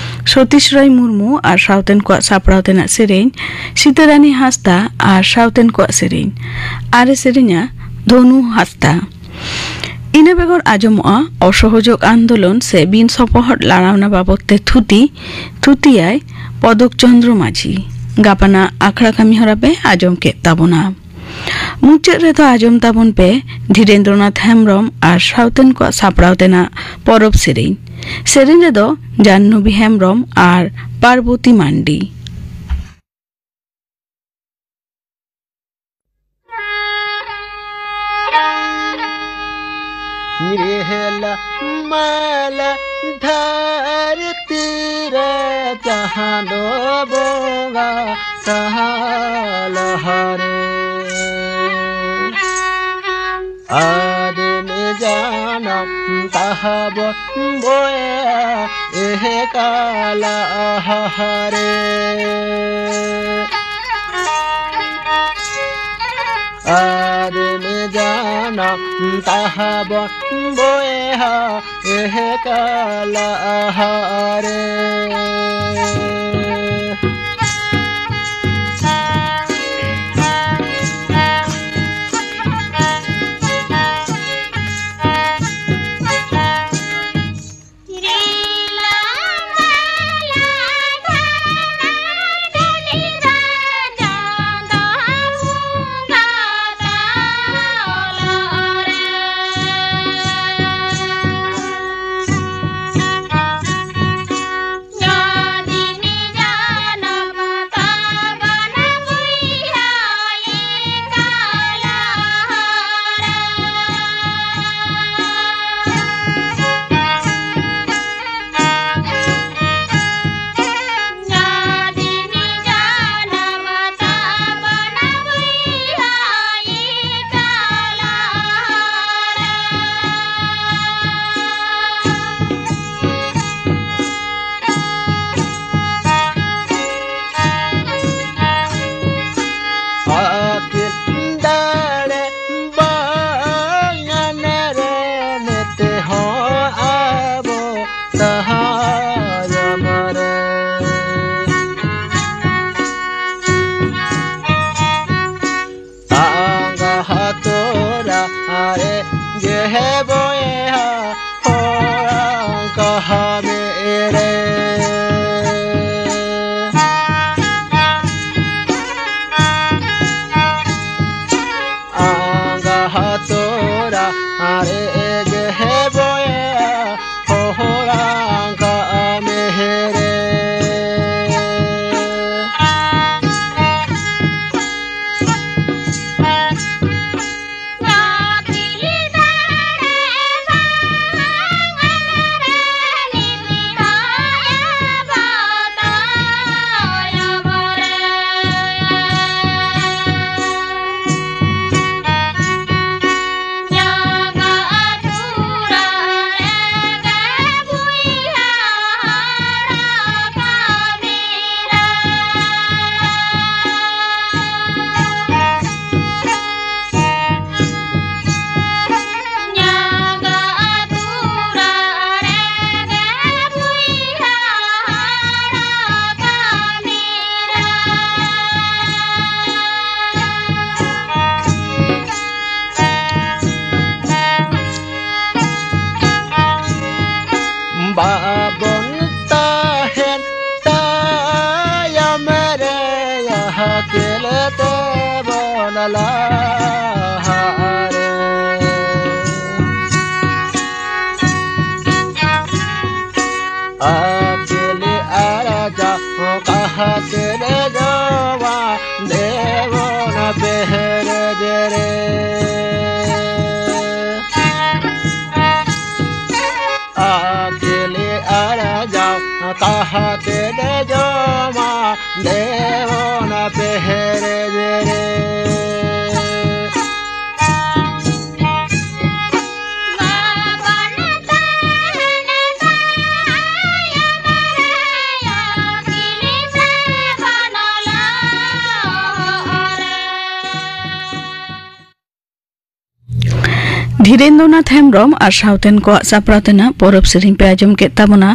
ᱥᱚᱛᱤᱥ ᱨᱟᱭ ᱢᱩᱨᱢᱩ ᱟᱨ ᱥᱟᱶᱛᱮᱱ ᱠᱚᱣᱟᱜ ᱥᱟᱯᱲᱟᱣ ᱛᱮᱱᱟᱜ ᱥᱮᱨᱮᱧ, ᱥᱤᱛᱟᱹᱨᱟᱱᱤ ᱦᱟᱸᱥᱫᱟ ᱟᱨ ᱥᱟᱶᱛᱮᱱ ᱠᱚᱣᱟᱜ ᱥᱮᱨᱮᱧ᱾ ᱟᱨ ᱮ ᱥᱮᱨᱮᱧᱟ ᱫᱷᱚᱱᱩ ᱦᱟᱸᱥᱫᱟ᱾ ᱤᱱᱟᱹ ᱵᱮᱜᱚᱨ ᱟᱸᱡᱚᱢᱚᱜᱼᱟ ᱚᱥᱚᱦᱚᱡᱳᱜᱽ ᱟᱱᱫᱳᱞᱚᱱ ᱥᱮ ᱵᱤᱱ ᱥᱚᱯᱚᱦᱚᱫ ᱞᱟᱲᱟᱣᱱᱟ ᱵᱟᱵᱚᱫ ᱛᱮ ᱛᱷᱩᱛᱤ, ᱛᱷᱩᱛᱤᱭᱟᱭ ᱯᱚᱫᱚᱠ ᱪᱚᱸᱫᱽᱨᱚ ᱢᱟᱹᱡᱷᱤ᱾ ᱜᱟᱯᱟᱱᱟᱜ ᱟᱠᱷᱲᱟ ᱠᱟᱹᱢᱤ ᱦᱚᱨᱟ ᱯᱮ ᱟᱸᱡᱚᱢ ᱠᱮᱫ ᱛᱟᱵᱚᱱᱟ᱾ ᱢᱩᱪᱟᱹᱫ ᱨᱮᱫᱚ ᱟᱸᱡᱚᱢ ᱛᱟᱵᱚᱱ ᱯᱮ ᱫᱷᱤᱨᱮᱱᱫᱨᱚᱱᱟᱛᱷ ᱦᱮᱢᱵᱽᱨᱚᱢ ᱟᱨ ᱥᱟᱶᱛᱮᱱ ᱠᱚᱣᱟᱜ ᱥᱟᱯᱲᱟᱣ ᱛᱮᱱᱟᱜ ᱯᱚᱨᱚᱵᱽ ᱥᱮᱨᱮᱧ᱾ ᱥᱮᱨᱮᱧ ᱨᱮᱫᱚ ᱡᱟᱦᱱᱚᱵᱤ ᱦᱮᱢᱵᱽᱨᱚᱢ ᱟᱨ ᱯᱟᱨᱵᱚᱛᱤ ᱢᱟᱱᱰᱤ᱾ ᱨᱤᱦᱮᱞ ᱢᱟᱞᱟ ᱫᱷᱟᱹᱨᱛᱤ ᱨᱮ ᱪᱟᱸᱫᱚ ᱵᱚᱸᱜᱟ ᱛᱟᱞᱟᱨᱮ᱾ ᱟᱫᱢᱤ ᱡᱟᱱᱟᱢ ᱛᱟᱦᱟᱵᱚᱱ ᱵᱚᱭᱟ ᱮᱦᱮ ᱠᱟᱞᱟ ᱦᱟᱦᱟᱨᱮ᱾ ᱟᱫᱢᱤ ᱡᱟᱱᱟᱢ ᱛᱟᱦᱟᱵᱚᱱ ᱵᱚᱭᱟ ᱮᱦᱮ ᱠᱟᱞᱟ ᱦᱟᱦᱟᱨᱮ᱾ ᱟᱹᱠᱤᱞ ᱟᱨᱡᱟᱣ ᱠᱟᱦᱟᱛᱮ ᱡᱚᱢᱟ ᱫᱮᱣᱚᱱᱟ ᱯᱮᱦᱮᱨ ᱡᱮᱨᱮ᱾ ᱟᱹᱠᱤᱞ ᱟᱨᱡᱟᱣ ᱠᱟᱦᱟᱛᱮ ᱡᱚᱢᱟ ᱫᱮᱣᱚᱱᱟ ᱯᱮᱦᱮᱨ ᱡᱮᱨᱮ᱾ ᱫᱷᱤᱨᱮᱱᱫᱨᱚᱱᱟᱛᱷ ᱦᱮᱢᱵᱽᱨᱚᱢ ᱟᱨ ᱥᱟᱶᱛᱮᱱ ᱠᱚᱣᱟᱜ ᱥᱟᱯᱲᱟᱣ ᱛᱮᱱᱟᱜ ᱯᱚᱨᱚᱵᱽ ᱥᱮᱨᱮᱧ ᱯᱮ ᱟᱸᱡᱚᱢ ᱠᱮᱫ ᱛᱟᱵᱚᱱᱟ᱾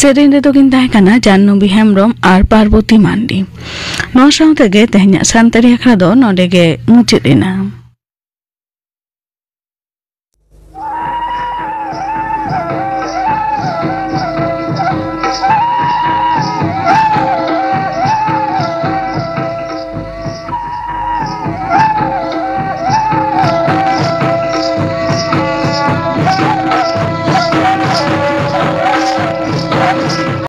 ᱥᱮᱨᱮᱧ ᱨᱮᱫᱚ ᱠᱤᱱ ᱛᱟᱦᱮᱸ ᱠᱟᱱᱟ ᱡᱟᱦᱱᱚᱵᱤ ᱦᱮᱢᱵᱽᱨᱚᱢ ᱟᱨ ᱯᱟᱨᱵᱚᱛᱤ ᱢᱟᱱᱰᱤ᱾ ᱱᱚᱣᱟ ᱥᱟᱶ ᱛᱮᱜᱮ ᱛᱮᱦᱮᱧᱟᱜ ᱥᱟᱱᱛᱟᱲᱤ ᱟᱠᱷᱲᱟ ᱫᱚ ᱱᱚᱰᱮ ᱜᱮ ᱢᱩᱪᱟᱹᱫ ᱮᱱᱟ᱾